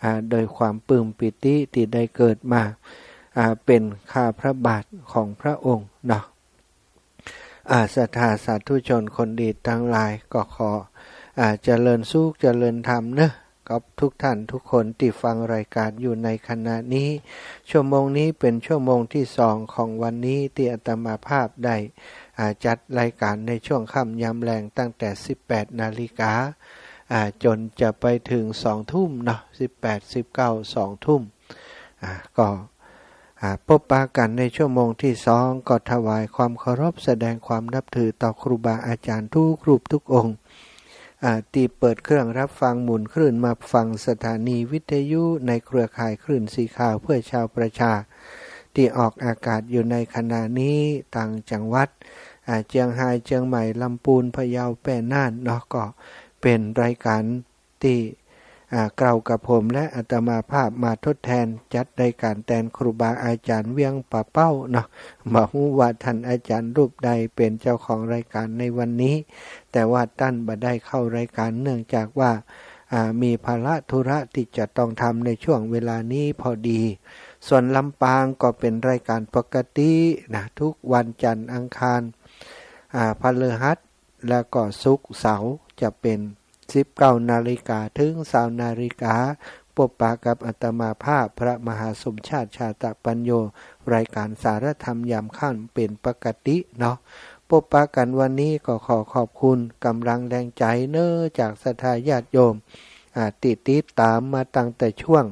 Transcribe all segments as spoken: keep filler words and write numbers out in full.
อ่า โดยความปลื้มปีติตี้ได้เกิดมา อ่า เป๋นข้าพระบาทของพระองค์เนาะ อ่า ศรัทธาสาธุชนคนดีตังหลายก็ขอ อ่า เจริญสุขเจริญธรรมเนาะ กับทุกท่านทุกคนตี้ฟังรายการอยู่ในขณะนี้ ชั่วโมงนี้เป๋นชั่วโมงตี้สองของวันนี้ตี้อาตมาภาพได้ อ่า จัดรายการในช่วงค่ำยามแลงตั้งแต่สิบแปดนาฬิกา อ่า จ๋นจะไปเถิงสองทุ่มเนาะ สิบแปด สิบเก้า สองทุ่ม อ่า ก็ อ่า ปบปะกั๋นในชั่วโมงตี้สอง ก็ถวายความเคารพแสดงความนับถือต่อครูบาอาจ๋ารย์ทุกรูปทุกองค์ อ่า ตี้เปิดเครื่องรับฟังหมุนคลื่นมาฟังสถานีวิทยุในเครือข่ายคลื่นสีขาวเพื่อชาวประชา ตี้ออกอากาศอยู่ในขณะนี้ต่างจังหวัด อ่า เจียงฮาย เจียงใหม่ ลำปูน พะเยา แป้ น่านเนาะ ก็เป๋นรายการ ตี้ อ่า เกล้ากระผมและอาตมาภาพมาทดแทนจัดรายการแตนครูบาอาจ๋ารย์เวียงป่าเป้าเนาะ บ่ฮู้ว่าต้านอาจ๋ารย์รูปใดเป๋นเจ้าของรายการในวันนี้ แต่ว่าต้านบ่ได้เข้ารายการเนื่องจากว่า อ่า มีภาระธุระตี้จะต้องทำในช่วงเวลานี้พอดี ส่วนลำปางก็เป๋นรายการปกตินะ ทุกวันจันทร์อังคาร อ่า พฤหัส แล้วก็ศุกร์เสาร์จะเป๋น สิบเก้านาฬิกาเถิงซาวนาฬิกา ปบปะกับอาตมาภาพพระมหาสมชาติ ชาตะปัญโญ รายการสารธรรมยามค่ำเป๋นปกติเนาะ ปบปะกั๋นวันนี้ก็ขอขอบคุณก๋ำลังแฮงใจ๋เนาะ จากศรัทธาญาติโยม อ่า ตี้ติดต๋ามมาตั้งแต่ช่วง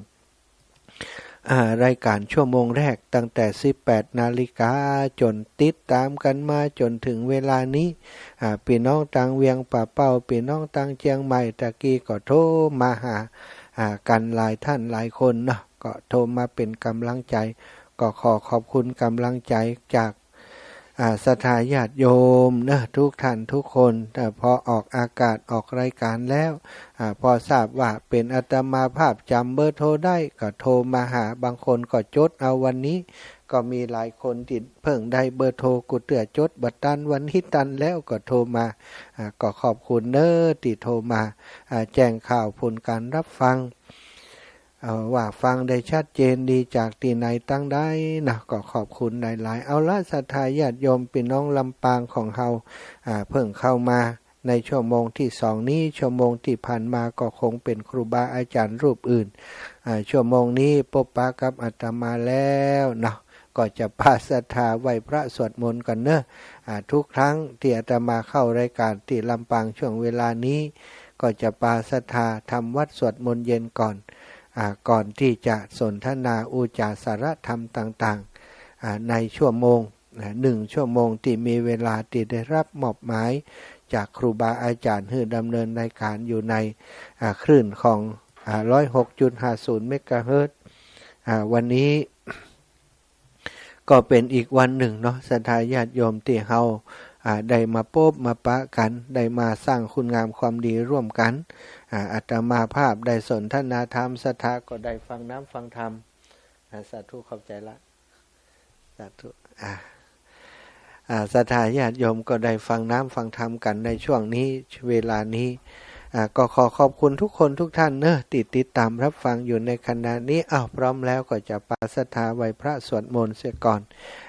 อ่า รายการชั่วโมงแรกตั้งแต่สิบแปดนาฬิกาจ๋นติดต๋ามกั๋นมาจ๋นเถิงเวลานี้ อ่า ปี้น้องตางเวียงป่าเป้า ปี้น้องตางเจียงใหม่ ตะกี้ก็โทรมาหา อ่า กั๋นหลายต้านหลายคนเนาะ ก็โทรมาเป๋นก๋ำลังใจ๋ ก็ขอขอบคุณก๋ำลังใจ๋จาก อ่า ศรัทธาญาติโยมเนาะ ทุกต้านทุกคน อ่า พอออกอากาศออกรายการแล้ว อ่า พอทราบว่าเป๋นอาตมาภาพจ๋ำเบอร์โทรได้ก็โทรมาหา บางคนก็จดเอาวันนี้ ก็มีหลายคนตี้เพิ่งได้เบอร์โทร กูเตื้อจดบ่ตัน วันนี้ตันแล้วก็โทรมา อ่า ก็ขอบคุณเนาะตี้โทรมา อ่า แจ้งข่าวผลก๋านรับฟัง เอ่อ ว่าฟังได้ชัดเจนดีจากตี้ไหนตังใดนะ ก็ขอบคุณหลายๆ เอาละ ศรัทธาญาติโยมปี้น้องลำปางของเฮา อ่า เพิ่งเข้ามาในชั่วโมงตี้สองนี้ ชั่วโมงตี้ผ่านมาก็คงเป๋นครูบาอาจ๋ารย์รูปอื่น อ่า ชั่วโมงนี้ปบปะกับอาตมาแล้วเนาะ ก็จะปาศรัทธาไหว้พระสวดมนต์ก่อนเนาะ อ่า ทุกครั้งตี้อาตมาเข้ารายการตี้ลำปางช่วงเวลานี้ ก็จะปาศรัทธาทำวัตรสวดมนต์เย็นก่อน อ่า ก่อนตี้จะสนทนาอู้จ๋าสารธรรมต่างๆ อ่า ในชั่วโมง อ่า หนึ่งชั่วโมงตี้มีเวลาตี้ได้รับมอบหมายจากครูบาอาจ๋ารย์หื้อดำเนินรายการอยู่ใน อ่า คลื่นของ อ่า ร้อยหกจุดห้าศูนย์เมกะเฮิรตซ์ อ่า วันนี้ ก็เป๋นอีกวันนึ่งเนาะ ศรัทธาญาติโยมตี้เฮา อ่า ได้มาปบมาปะกั๋น ได้มาสร้างคุณงามความดีร่วมกั๋น อ่า อาตมาภาพได้สนทนาธรรม ศรัทธาก็ได้ฟังน้ำฟังธรรม อ่า สาธุ ขอบใจ๋ละ สาธุ อ่า อ่า ศรัทธาญาติโยมก็ได้ฟังน้ำฟังธรรมกั๋นในช่วงนี้ เวลานี้ อ่า ก็ขอขอบคุณทุกคนทุกต้านเนาะ ตี้ติดต๋ามรับฟังอยู่ในขณะนี้ อ้าว พร้อมแล้วก็จะปาศรัทธาไหว้พระสวดมนต์เสียก่อน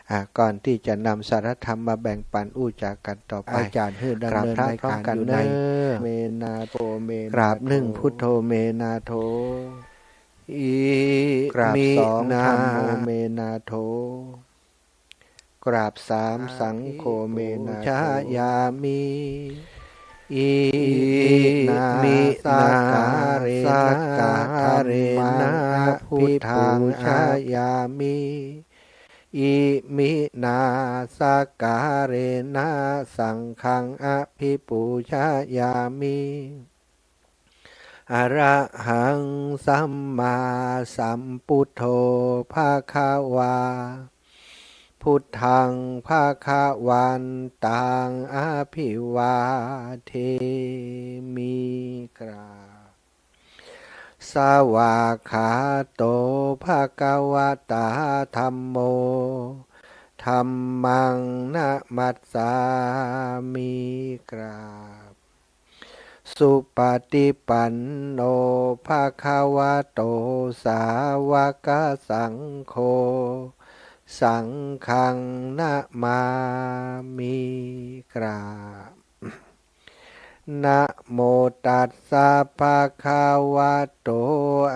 อ่า ก่อนตี้จะนำสารธรรมมาแบ่งปั๋นอู้จ๋ากั๋นต่อไป อาจ๋ารย์หื้อดำเนินรายการอยู่ใน เมนาโถ เมนาโถ กราบหนึ่ง พุทโธ เมนาโถ อิ กราบสอง ธัมโม เมนาโถ กราบสาม สังโฆ เมนาโถ ชายามิ อิ มิ นา สักการะ ธัมมัง อภิปูชายามิ อิ มิ นา สักการะ สังฆัง อภิปูชายามิ อะระหัง สัมมาสัมปุทโธ ภะคะวา พุทธัง ภะคะวันตัง อะภิวาเทมิ กราบ สวากขาโต ภะคะวะตา ธัมโม ธัมมัง นะมัสสามิ กราบ สุปฏิปันโน ภะคะวะโต สาวกสังโฆ สังฆังนะมามิ กราบ นะโมตัสสะ ภะคะวะโต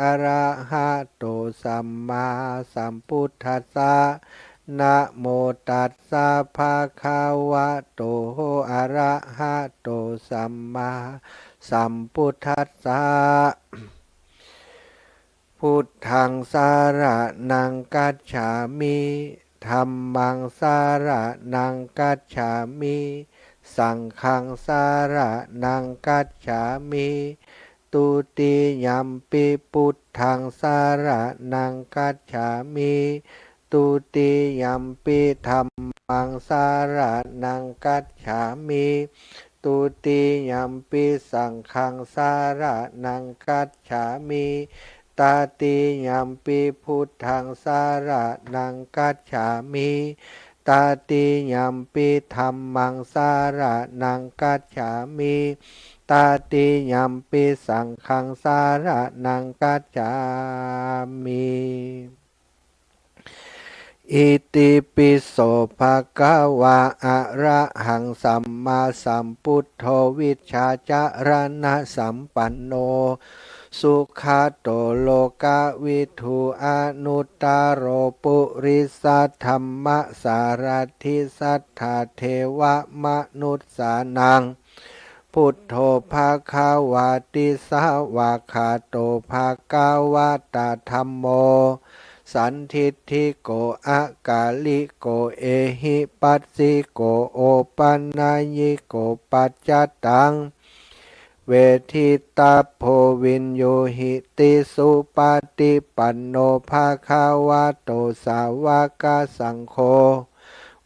อะระหะโต สัมมาสัมพุทธัสสะ นะโมตัสสะ ภะคะวะโต อะระหะโต สัมมาสัมพุทธัสสะ พุทธังสะระณังคัจฉามิ ธัมมังสะระณังคัจฉามิ สังฆังสะระณังคัจฉามิ ทุติยัมปิพุทธังสะระณังคัจฉามิ ทุติยัมปิธัมมังสะระณังคัจฉามิ ทุติยัมปิสังฆังสะระณังคัจฉามิ ตติยัมปิพุทธังสะระณังคัจฉามิ ตติยัมปิธัมมังสะระณังคัจฉามิ ตติยัมปิสังฆังสะระณังคัจฉามิ อิติปิโสภะคะวา อะระหังสัมมาสัมพุทโธ วิชชาจารณสัมปันโน สุขะโตโลกะวิทู อนุตตะโรปุริสะธัมมะสารัตถิ สัตถาเทวะมนุสสานัง พุทโธภะคะวาติ สะวากขาโตภะคะวะตะ ธัมโม สันทิฏฐิโก อะกาลิโก เอหิปัสสิโก โอปันนยิโก ปัจจตัง เวททิตาโพ วินยูหิติ สุปะติปันโนภะคะวะโต สาวกสังโฆ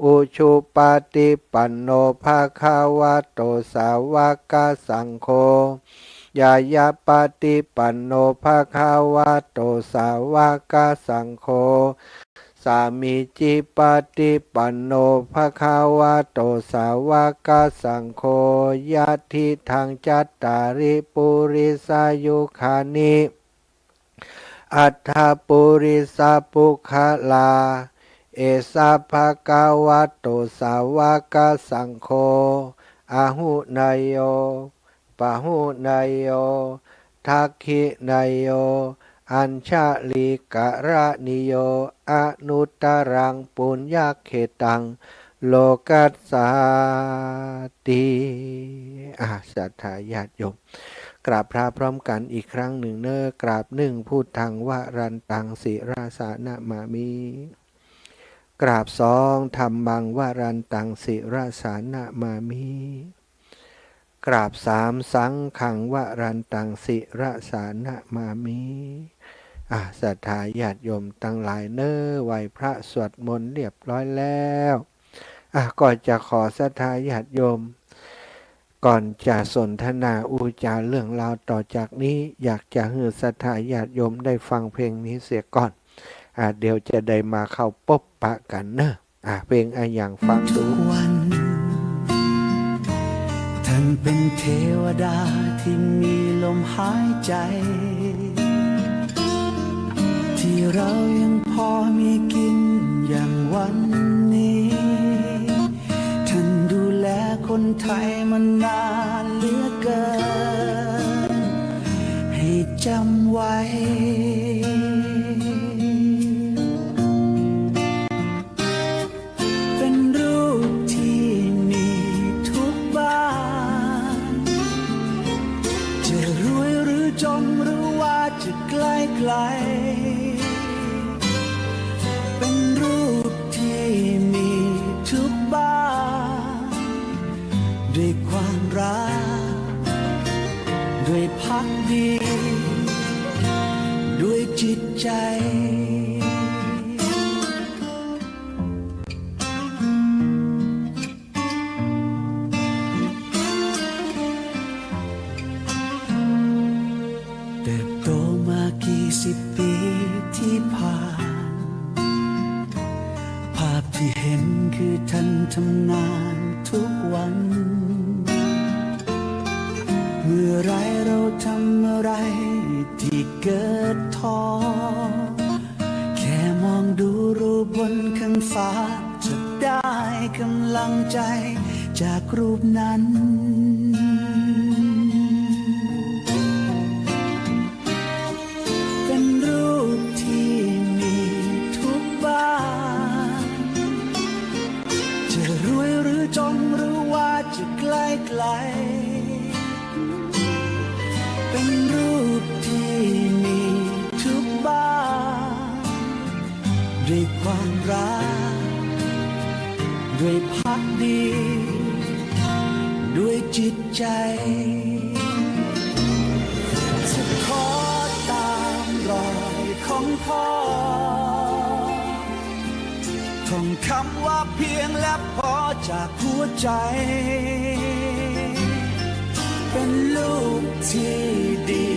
อุชุปะติปันโนภะคะวะโต สาวกสังโฆ ญาญาปะติปันโนภะคะวะโต สาวกสังโฆ สามีจิปะติปันโนภะคะวะโต สาวกสังโฆ ยัตถิตัง จัตตาริ ปุริสายุคานิ อัตถะปุริสะปุคคลา เอสะภะคะวะโต สาวกสังโฆ อาหุเนยโย ปะหุเนยโย ทักขิเนยโย อัญชลีกะระณิโย อนุตตะรังปุญญะเขตัง โลกัสสาติ อ่า ศรัทธาญาติโยม กราบพระพร้อมกั๋นอีกครั้งนึ่งเน้อ กราบนึ่ง พุทธังวรันตัง ศิรสานะมามิ กราบสอง ธัมมังวรันตัง ศิรสานะมามิ กราบสาม สังฆังวรันตัง ศิรสานะมามิ อ่า ศรัทธาญาติโยมตังหลายเน้อ ไหว้พระสวดมนต์เรียบร้อยแล้ว อ่ะ ก็จะขอศรัทธาญาติโยม ก่อนจะสนทนาอู้จ๋าเรื่องราวต่อจากนี้ อยากจะหื้อศรัทธาญาติโยมได้ฟังเพลงนี้เสียก่อน อ่ะ เดี๋ยวจะได้มาเข้าปบปะกั๋นเน้อ อ่ะ เพลงอะหยังฟังดู ทุกวัน ท่านเป็นเทวดาที่มีลมหายใจ ที่เรายังพอมีกินอย่างวันนี้ ท่านดูแลคนไทยมานานเหลือเกิน ให้จำไว้ เป็นรูปที่มีทุกบ้าน จะรวยหรือจนหรือว่าจะใกล้ไกล เป็นรูปที่มีทุกบ้าน ด้วยความรัก ด้วยภักดี ด้วยจิตใจ เติบโตมากี่สิบปีที่ผ่าน ภาพที่เห็นคือท่านทำงานทุกวัน เมื่อไรเราทำอะไรที่เกิดท้อ แค่มองดูรูปบนข้างฟ้า จะได้กำลังใจจากรูปนั้น เป็นรูปที่มีทุกบ้าน จะรวยหรือจนหรือว่าจะใกล้ไกล เป็นรูปที่มีทุกบ้าน ด้วยความรัก ด้วยภักดี ด้วยจิตใจ จะขอตามรอยของพ่อ ท่องคำว่าเพียงและพอจากหัวใจ เป็นลูกที่ดี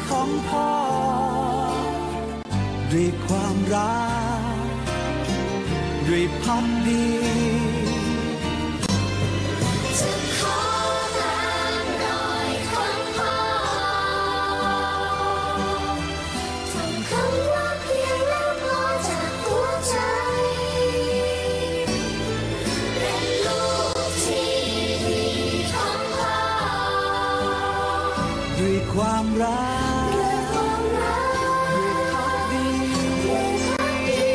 ของพ่อ ด้วยความรัก ด้วยภักดี จะขอตามรอยของพ่อ ท่องคำว่าเพียงและพอจากหัวใจ เป็นลูกที่ดีของพ่อ ด้วยความรัก ด้วยความรัก ด้วยภักดี ด้วยภักดี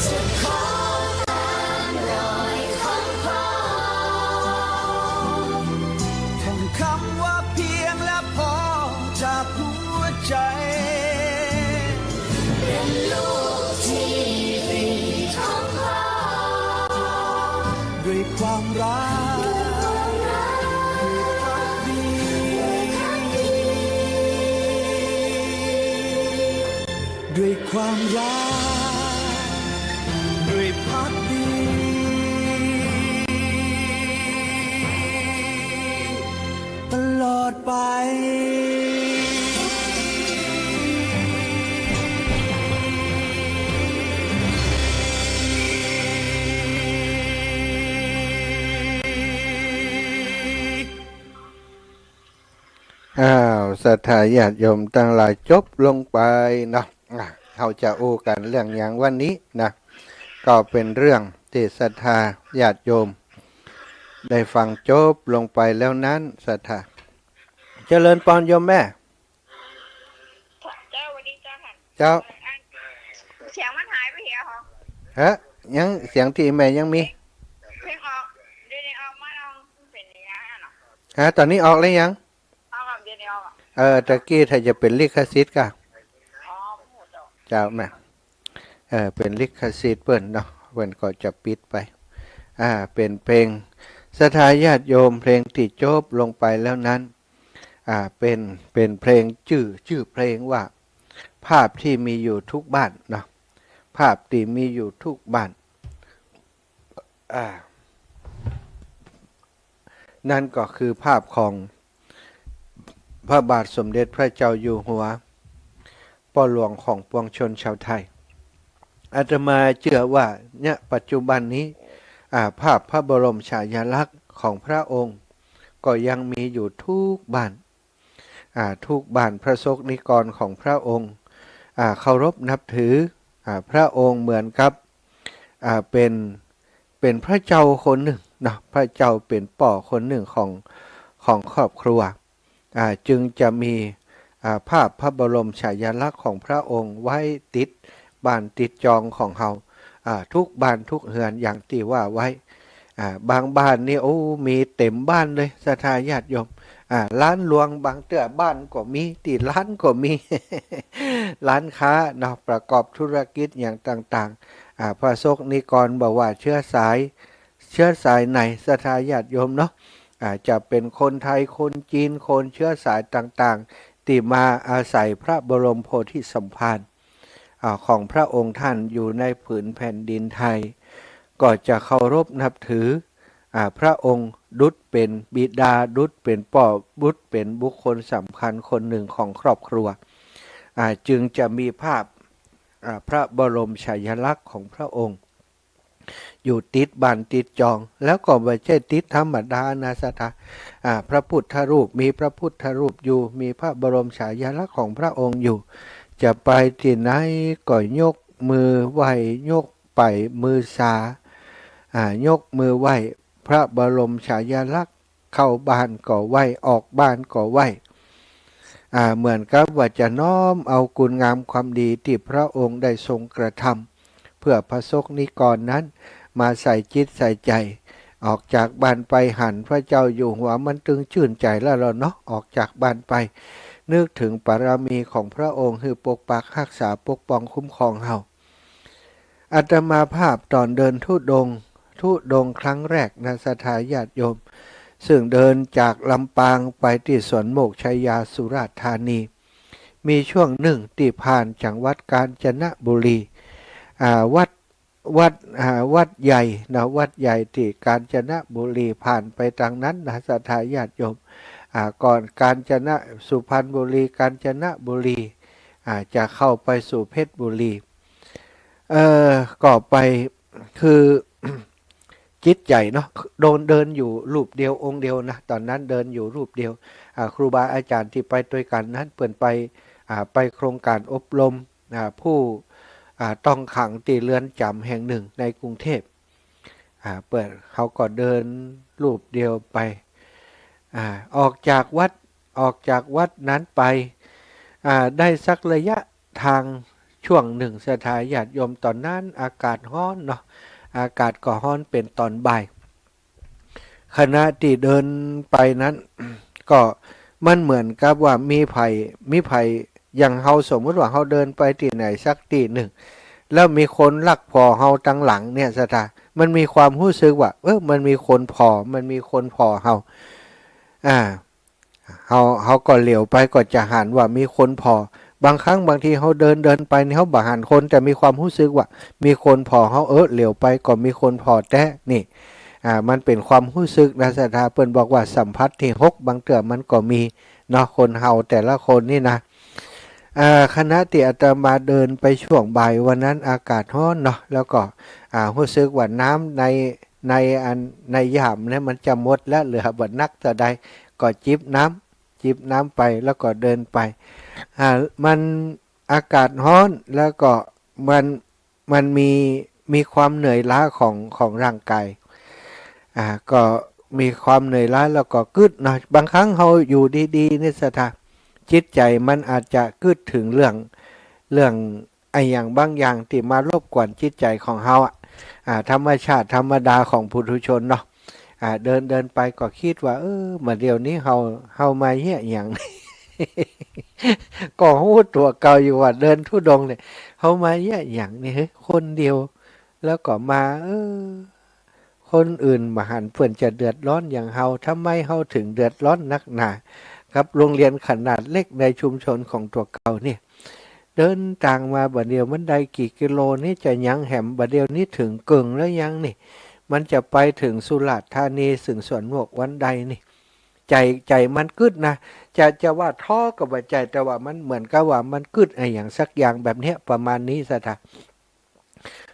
จะขอตามรอยของพ่อ ท่องคำว่าเพียงและพอจากหัวใจ เป็นลูกที่ดีของพ่อ ด้วยความรัก ด้วยความรัก ด้วยภักดี ด้วยความรัก ด้วยภักดี ตลอดไป อ้าว ศรัทธาญาติโยมตังหลาย จบลงไปเนาะ อ่ะ เฮาจะอู้กั๋นเรื่องหยังวันนี้นะ ก็เป๋นเรื่องตี้ศรัทธาญาติโยมได้ฟังจบลงไปแล้วนั้น ศรัทธา เจริญปอนโยมแม่ เจ้า สวัสดีเจ้าค่ะ เจ้า เสียงมันหายไปเหียหรอ ฮะ ยัง เสียงตี้แม่ยังมี เพลงออก เดี๋ยวนี้ออกมาลอง เป๋นอย่างนั้นเหรอ ฮะ ต๋อนนี้ออกแล้วยัง ออกแล้ว เดี๋ยวนี้ออกอ่ะ เออ ตะกี้ถ้าจะเป๋นลิขสิทธิ์ก่ะ อ๋อ เจ้าแม่ เออ เป๋นลิขสิทธิ์เปิ้นเนาะ เปิ้นก็จะปิดไป อ่า เป๋นเพลง ศรัทธาญาติโยม เพลงตี้จบลงไปแล้วนั้น อ่า เป๋น เป๋นเพลงจื้อ จื้อเพลงว่า ภาพที่มีอยู่ทุกบ้านเนาะ ภาพตี้มีอยู่ทุกบ้าน อ่า นั่นก็คือภาพของพระบาทสมเด็จพระเจ้าอยู่หัว ป้อหลวงของปวงชนชาวไทย อาตมาเจื้อว่า ณ ปัจจุบันนี้ อ่า ภาพพระบรมฉายาลักษณ์ของพระองค์ ก็ยังมีอยู่ทุกบ้าน อ่า ทุกบ้านพระสงฆ์นิกรของพระองค์ อ่า เคารพนับถือ อ่า พระองค์เหมือนกับ อ่า เป๋น เป๋นพระเจ้าคนนึ่งเนาะ พระเจ้าเป๋นป้อคนนึ่งของ ของครอบครัว อ่า จึงจะมี อ่า ภาพพระบรมฉายาลักษณ์ของพระองค์ไว้ติดบ้านติดจองของเฮา อ่า ทุกบ้านทุกเฮือนอย่างตี้ว่าไว้ อ่า บางบ้านนี่ โอ้ มีเต็มบ้านเลย ศรัทธาญาติโยม อ่า ร้านรวง บางเตื้อบ้านก็มี ตี้ร้านก็มี ร้านค้าเนาะ ประกอบธุรกิจอย่างต่างๆ อ่า พระสงฆ์นิกรบ่ว่าเชื้อสาย เชื้อสายไหน ศรัทธาญาติโยมเนาะ อ่า จะเป๋นคนไทย คนจีน คนเชื้อสายต่างๆ ตี้มาอาศัยพระบรมโพธิสมภาร อ่า ของพระองค์ท่านอยู่ในผืนแผ่นดินไทย ก็จะเคารพนับถือ อ่า พระองค์ดุจเป๋นบิดา ดุจเป๋นป้อ ดุจเป๋นบุคคลสำคัญคนนึ่งของครอบครัว อ่า จึงจะมีภาพ อ่า พระบรมฉายาลักษณ์ของพระองค์ อยู่ติดบ้านติดจอง แล้วก็บ่ใจ้ติดธรรมดานะศรัทธา อ่า พระพุทธรูป มีพระพุทธรูปอยู่ มีพระบรมฉายาลักษณ์ของพระองค์อยู่ จะไปตี้ไหนก็ยกมือไหว้ ยกป้ายมือสา อ่า ยกมือไหว้พระบรมฉายาลักษณ์ เข้าบ้านก็ไหว้ ออกบ้านก็ไหว้ อ่า เหมือนกับว่าจะน้อมเอาคุณงามความดีตี้พระองค์ได้ทรงกระทำเพื่อพระสงฆ์นิกรนั้น มาใส่จิตใส่ใจ๋ ออกจากบ้านไปหันพระเจ้าอยู่หัว มันตึงจื้นใจ๋แล้วเนาะ ออกจากบ้านไป นึกถึงบารมีของพระองค์ หื้อปกปักฮักษาปกป้องคุ้มครองเฮา อาตมาภาพต๋อนเดินธุดงค์ ธุดงค์ครั้งแรกนะศรัทธาญาติโยม ซึ่งเดินจากลำปางไปตี้สวนโมกข์ชัยยาสุราษฎร์ธานี มีช่วงนึ่งตี้ผ่านจังหวัดกาญจนบุรี อ่า วัด วัด อ่า วัดใหญ่นะ วัดใหญ่ตี้กาญจนบุรี ผ่านไปตางนั้นนะศรัทธาญาติโยม อ่า ก่อนกาญจน สุพรรณบุรี กาญจนบุรี อ่า จะเข้าไปสู่เพชรบุรี เอ่อ ก็ไป คือ จิตใจ๋เนาะ เดิน เดินอยู่รูปเดียวองค์เดียวนะ ต๋อนนั้นเดินอยู่รูปเดียว อ่า ครูบาอาจ๋ารย์ตี้ไปตวยกั๋นนั้น เปิ้นไป อ่า ไปโครงก๋านอบรม อ่า ผู้ อ่า ต้องขังตี้เรือนจ๋ำแห่งนึ่งในกรุงเทพฯ อ่า เปิ้น เฮาก็เดินรูปเดียวไป อ่า ออกจากวัด ออกจากวัดนั้นไป อ่า ได้สักระยะตางช่วงนึ่งศรัทธาญาติโยม ต๋อนนั้นอากาศฮ้อนเนาะ อากาศก็ฮ้อนเป๋นต๋อนบ่าย ขณะตี้เดินไปนั้น ก็มันเหมือนกับว่ามีใผ มีใผ อย่างเฮาสมมุติว่าเฮาเดินไปตี้ไหนสักตี้นึ่ง แล้วมีคนลักผ่อเฮาตางหลังเนี่ยศรัทธา มันมีความฮู้สึกว่า เออ มันมีคนผ่อ มันมีคนผ่อเฮา อ่า เฮา เฮาก็เหลียวไปก็จะหันว่ามีคนผ่อ บางครั้งบางทีเฮาเดินเดินไปนี่เฮาบ่หันคน แต่มีความฮู้สึกว่ามีคนผ่อเฮา เออ เหลียวไปก็มีคนผ่อแต๊นี่ อ่า มันเป๋นความฮู้สึกนะศรัทธา เปิ้นบอกว่าสัมผัสตี้หก บางเตื้อมันก็มีเนาะ คนเฮาแต่ละคนนี่นะ อ่า ขณะตี้อาตมาเดินไปช่วงบ่ายวันนั้นอากาศฮ้อนเนาะ แล้วก็ อ่า ฮู้สึกว่าน้ำใน ในอัน ในย่ามเนี่ยมันจะหมดแล้ว เหลือบ่นักเตื้อใด ก็จิบน้ำ จิบน้ำไป แล้วก็เดินไป อ่า มันอากาศฮ้อน แล้วก็มัน มันมี มีความเหนื่อยล้าของ ของร่างกาย อ่า ก็มีความเหนื่อยล้า แล้วก็กึ๊ดเนาะ บางครั้งเฮาอยู่ดีๆ นี่ศรัทธา จิตใจ๋มันอาจจะกึ๊ดเถิงเรื่อง เรื่องอะหยังบางอย่างตี้มารบกวนจิตใจ๋ของเฮาอะ อ่า ธรรมชาติธรรมดาของปุถุชนเนาะ อ่า เดินเดินไปก็กึ๊ดว่า เออ บ่าเดี่ยวนี้เฮา เฮามาเยียะหยัง ก็ฮู้ตั๋วเก่าอยู่ว่าเดินธุดงค์เนี่ย เฮามาเยียะหยังนี่ เฮ้ย คนเดียว แล้วก็มา เออ คนอื่นบ่หันเปิ้นจะเดือดร้อนอย่างเฮา ทำไมเฮาเถิงเดือดร้อนนักหนา กับโรงเรียนขนาดเล็กในชุมชนของตั๋วเก่าเนี่ย เดินตางมาบ่าเดี่ยวมันได้กี่กิโลนี่จะยังแหม บ่าเดี่ยวนี้เถิงเกิ่งแล้วยังนี่ มันจะไปเถิงสุราษฎร์ธานี เถิงสวนโมกข์วันใดนี่ ใจ๋ ใจ๋มันกึ๊ดนะ จะ จะว่าท้อก็บ่ใจ้ แต่ว่ามันเหมือนกับว่ามันกึ๊ดอะหยังสักอย่างแบบเนี้ย ประมาณนี้ศรัทธา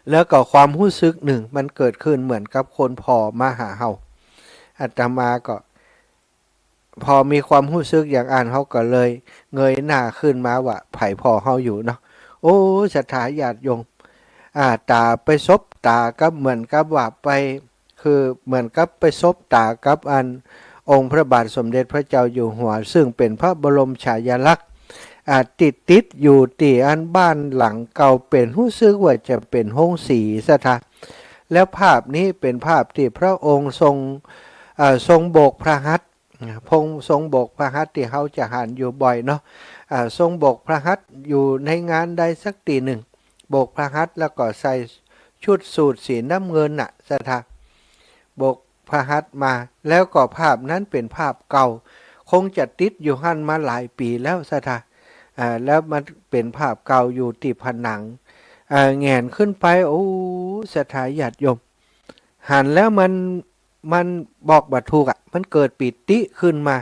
แล้วก็ความฮู้สึกนึ่งมันเกิดขึ้นเหมือนกับคนผ่อมาหาเฮา อาตมาก็ พอมีความฮู้สึกอย่างอั้น เฮาก็เลยเงยหน้าขึ้นมาว่าใผผ่อเฮาอยู่เนาะ โอ้ ศรัทธาญาติโยม อ่า ต๋าไปสบต๋ากับ เหมือนกับว่าไป คือเหมือนกับไปสบต๋ากับอันองค์พระบาทสมเด็จพระเจ้าอยู่หัว ซึ่งเป๋นพระบรมฉายาลักษณ์ อ่า ติดติดอยู่ตี้อันบ้านหลังเก่า เป๋นฮู้สึกว่าจะเป๋นโฮงสีศรัทธา แล้วภาพนี้เป๋นภาพตี้พระองค์ทรง อ่า ทรงโบกพระหัตถ์ พระองค์ทรงโบกพระหัตถ์ตี้เฮาจะหันอยู่บ่อยเนาะ อ่า ทรงโบกพระหัตถ์อยู่ในงานใดสักตี้นึ่ง โบกพระหัตถ์แล้วก็ใส่ชุดสูทสีน้ำเงินน่ะศรัทธา โบกพระหัตถ์มา แล้วก็ภาพนั้นเป๋นภาพเก่า คงจะติดอยู่หั้นมาหลายปี๋แล้วศรัทธา อ่า แล้วมันเป๋นภาพเก่าอยู่ตี้ผนัง อ่า แหงนขึ้นไป โอ้ ศรัทธาญาติโยม หันแล้วมัน มันบอกบ่ถูกอะ มันเกิดปีติขึ้นมา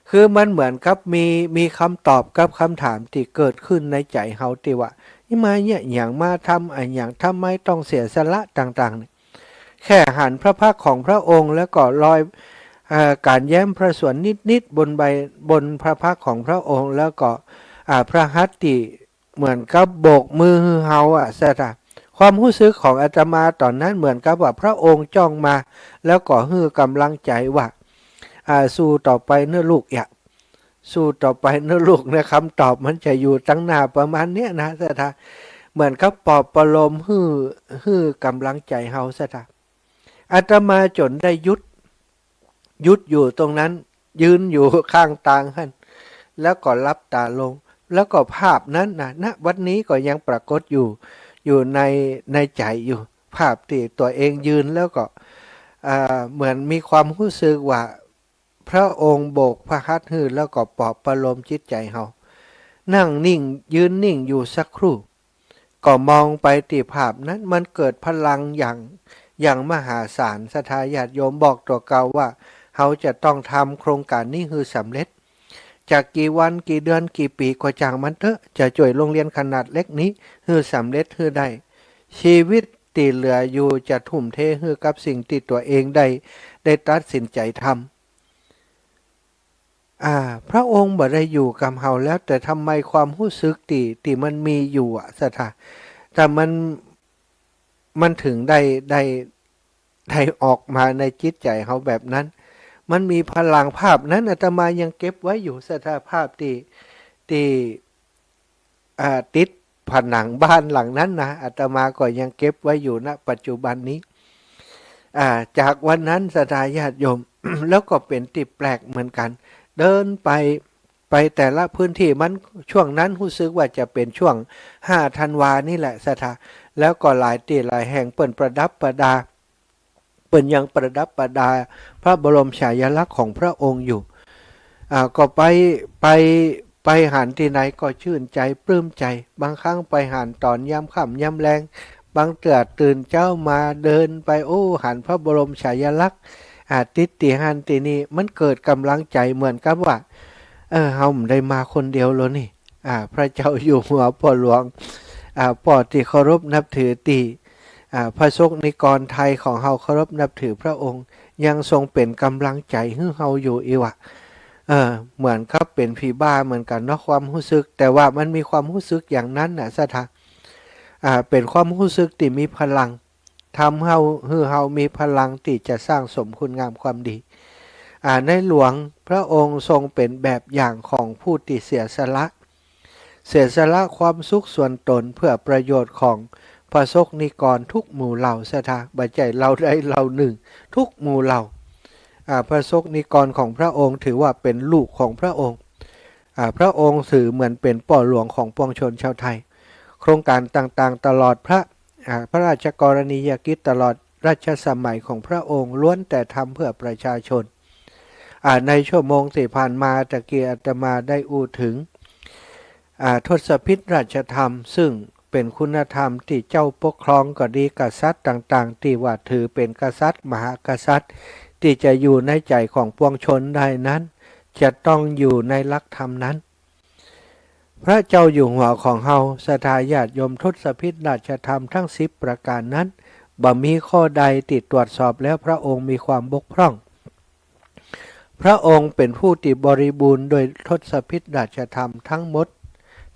คือมันเหมือนกับมี มีคำตอบกับคำถามตี้เกิดขึ้นในใจ๋เฮาตี้ว่า นี่มาเยียะหยัง มาทำอะหยัง ทำไมต้องเสียสละต่างๆ เนี่ย แค่หันพระพักตร์ของพระองค์ แล้วก็รอย เอ่อ ก๋านแย้มพระสวรนิดๆ บนใบ บนพระพักตร์ของพระองค์ แล้วก็ อ่า พระหัตถ์ตี้เหมือนกับโบกมือหื้อเฮาอะ ศรัทธา ความฮู้สึกของอาตมาต๋อนนั้นเหมือนกับว่าพระองค์จ้องมา แล้วก็หื้อก๋ำลังใจ๋ว่า อ่า สู้ต่อไปเน่อลูก อย่า สู้ต่อไปเน่อลูกนะ คำตอบมันจะอยู่ตังหน้าประมาณเนี้ยนะ ศรัทธา เหมือนกับปลอบประโลม หื้อ หื้อก๋ำลังใจ๋เฮา ศรัทธา อาตมาจ๋นได้หยุด หยุดอยู่ตรงนั้น ยืนอยู่ข้างตางหั้น แล้วก็หลับต๋าลง แล้วก็ภาพนั้นนะ ณ วันนี้ก็ยังปรากฏอยู่ อยู่ใน ในใจ๋อยู่ ภาพตี้ตั๋วเองยืนแล้วก็ อ่า เหมือนมีความฮู้สึกว่า พระองค์โบกพระหัตถ์หื้อ แล้วก็ปลอบประโลมจิตใจ๋เฮา นั่งนิ่ง ยืนนิ่งอยู่สักครู่ ก็มองไปตี้ภาพนั้น มันเกิดพลังอย่าง อย่างมหาศาล ศรัทธาญาติโยม บอกตั๋วเก่าว่า เฮาจะต้องทำโครงก๋านนี้หื้อสำเร็จ จะกี่วัน กี่เดือน กี่ปี๋ก็จ้างมันเต๊อะ จะจ้วยโรงเรียนขนาดเล็กนี้หื้อสำเร็จหื้อได้ ชีวิตตี้เหลืออยู่จะทุ่มเทหื้อกับสิ่งตี้ตั๋วเองได้ ได้ตัดสินใจ๋ทำ อ่า พระองค์บ่ได้อยู่กับเฮาแล้ว แต่ทำไมความฮู้สึกตี้ ตี้มันมีอยู่อะ ศรัทธา แต่มัน มันถึงได้ ได้ ได้ออกมาในจิตใจ๋เฮาแบบนั้น มันมีพลัง ภาพนั้นอาตมายังเก็บไว้อยู่ ศรัทธา ภาพตี้ ตี้ อ่า ติดผนังบ้านหลังนั้นนะ อาตมาก็ยังเก็บไว้อยู่ ณ ปัจจุบันนี้ อ่า จากวันนั้น ศรัทธาญาติโยม แล้วก็เป๋นตี้แปลกเหมือนกั๋น เดินไป ไปแต่ละพื้นตี้ มัน ช่วงนั้นฮู้สึกว่าจะเป๋นช่วงห้าธันวานี่แหละ ศรัทธา แล้วก็หลายตี้หลายแห่งเปิ้นประดับประดา เปิ้นยังประดับประดาพระบรมฉายาลักษณ์ของพระองค์อยู่ อ่า ก็ไป ไป ไปหันตี้ไหนก็ชื่นใจ๋ปลื้มใจ๋ บางครั้งไปหันต๋อนยามค่ำยามแลง บางเตื้อตื่นเจ๊ามาเดินไป โอ้ หันพระบรมฉายาลักษณ์ อ่า ติดตี้หั้นตี้นี่ มันเกิดก๋ำลังใจ๋เหมือนกับว่า เออ เฮาบ่ได้มาคนเดียวแล้วนี่ อ่า พระเจ้าอยู่หัว ป้อหลวง อ่า ป้อตี้เคารพนับถือตี้ อ่า พระสงฆ์นิกรไทยของเฮาเคารพนับถือพระองค์ ยังทรงเป๋นก๋ำลังใจ๋หื้อเฮาอยู่อี้วะ เออ เหมือนกับเป๋นผีบ้าเหมือนกั๋นเนาะ ความฮู้สึก แต่ว่ามันมีความฮู้สึกอย่างนั้นน่ะ ศรัทธา อ่า เป๋นความฮู้สึกตี้มีพลัง ทำเฮา หื้อเฮามีพลังตี้จะสร้างสมคุณงามความดี อ่า ในหลวงพระองค์ทรงเป๋นแบบอย่างของผู้ตี้เสียสละ เสียสละความสุขส่วนตนเพื่อประโยชน์ของพระสงฆ์นิกรทุกหมู่เหล่า ศรัทธา บ่ใจ้เหล่าใดเหล่านึ่ง ทุกหมู่เหล่า อ่า พระสงฆ์นิกรของพระองค์ถือว่าเป๋นลูกของพระองค์ อ่า พระองค์ถือเหมือนเป๋นป้อหลวงของปวงชนชาวไทย โครงก๋านต่างๆ ตลอดพระ อ่า พระราชกรณียกิจตลอดรัชสมัยของพระองค์ล้วนแต่ทำเพื่อประชาชน อ่า ในชั่วโมงตี้ผ่านมาตะกี้อาตมาได้อู้ถึง อ่า ทศพิธราชธรรม ซึ่งเป๋นคุณธรรมตี้เจ้าปกครองก็ดี กษัตริย์ต่างๆ ตี้ว่าถือเป๋นกษัตริย์ มหากษัตริย์ ตี้จะอยู่ในใจ๋ของปวงชนได้นั้น จะต้องอยู่ในหลักธรรมนั้น พระเจ้าอยู่หัวของเฮา ศรัทธาญาติโยม ทศพิธราชธรรมทั้งสิบประก๋านนั้น บ่มีข้อใดตี้ตรวจสอบแล้วพระองค์มีความบกพร่อง พระองค์เป๋นผู้ตี้บริบูรณ์โดยทศพิธราชธรรมทั้งหมด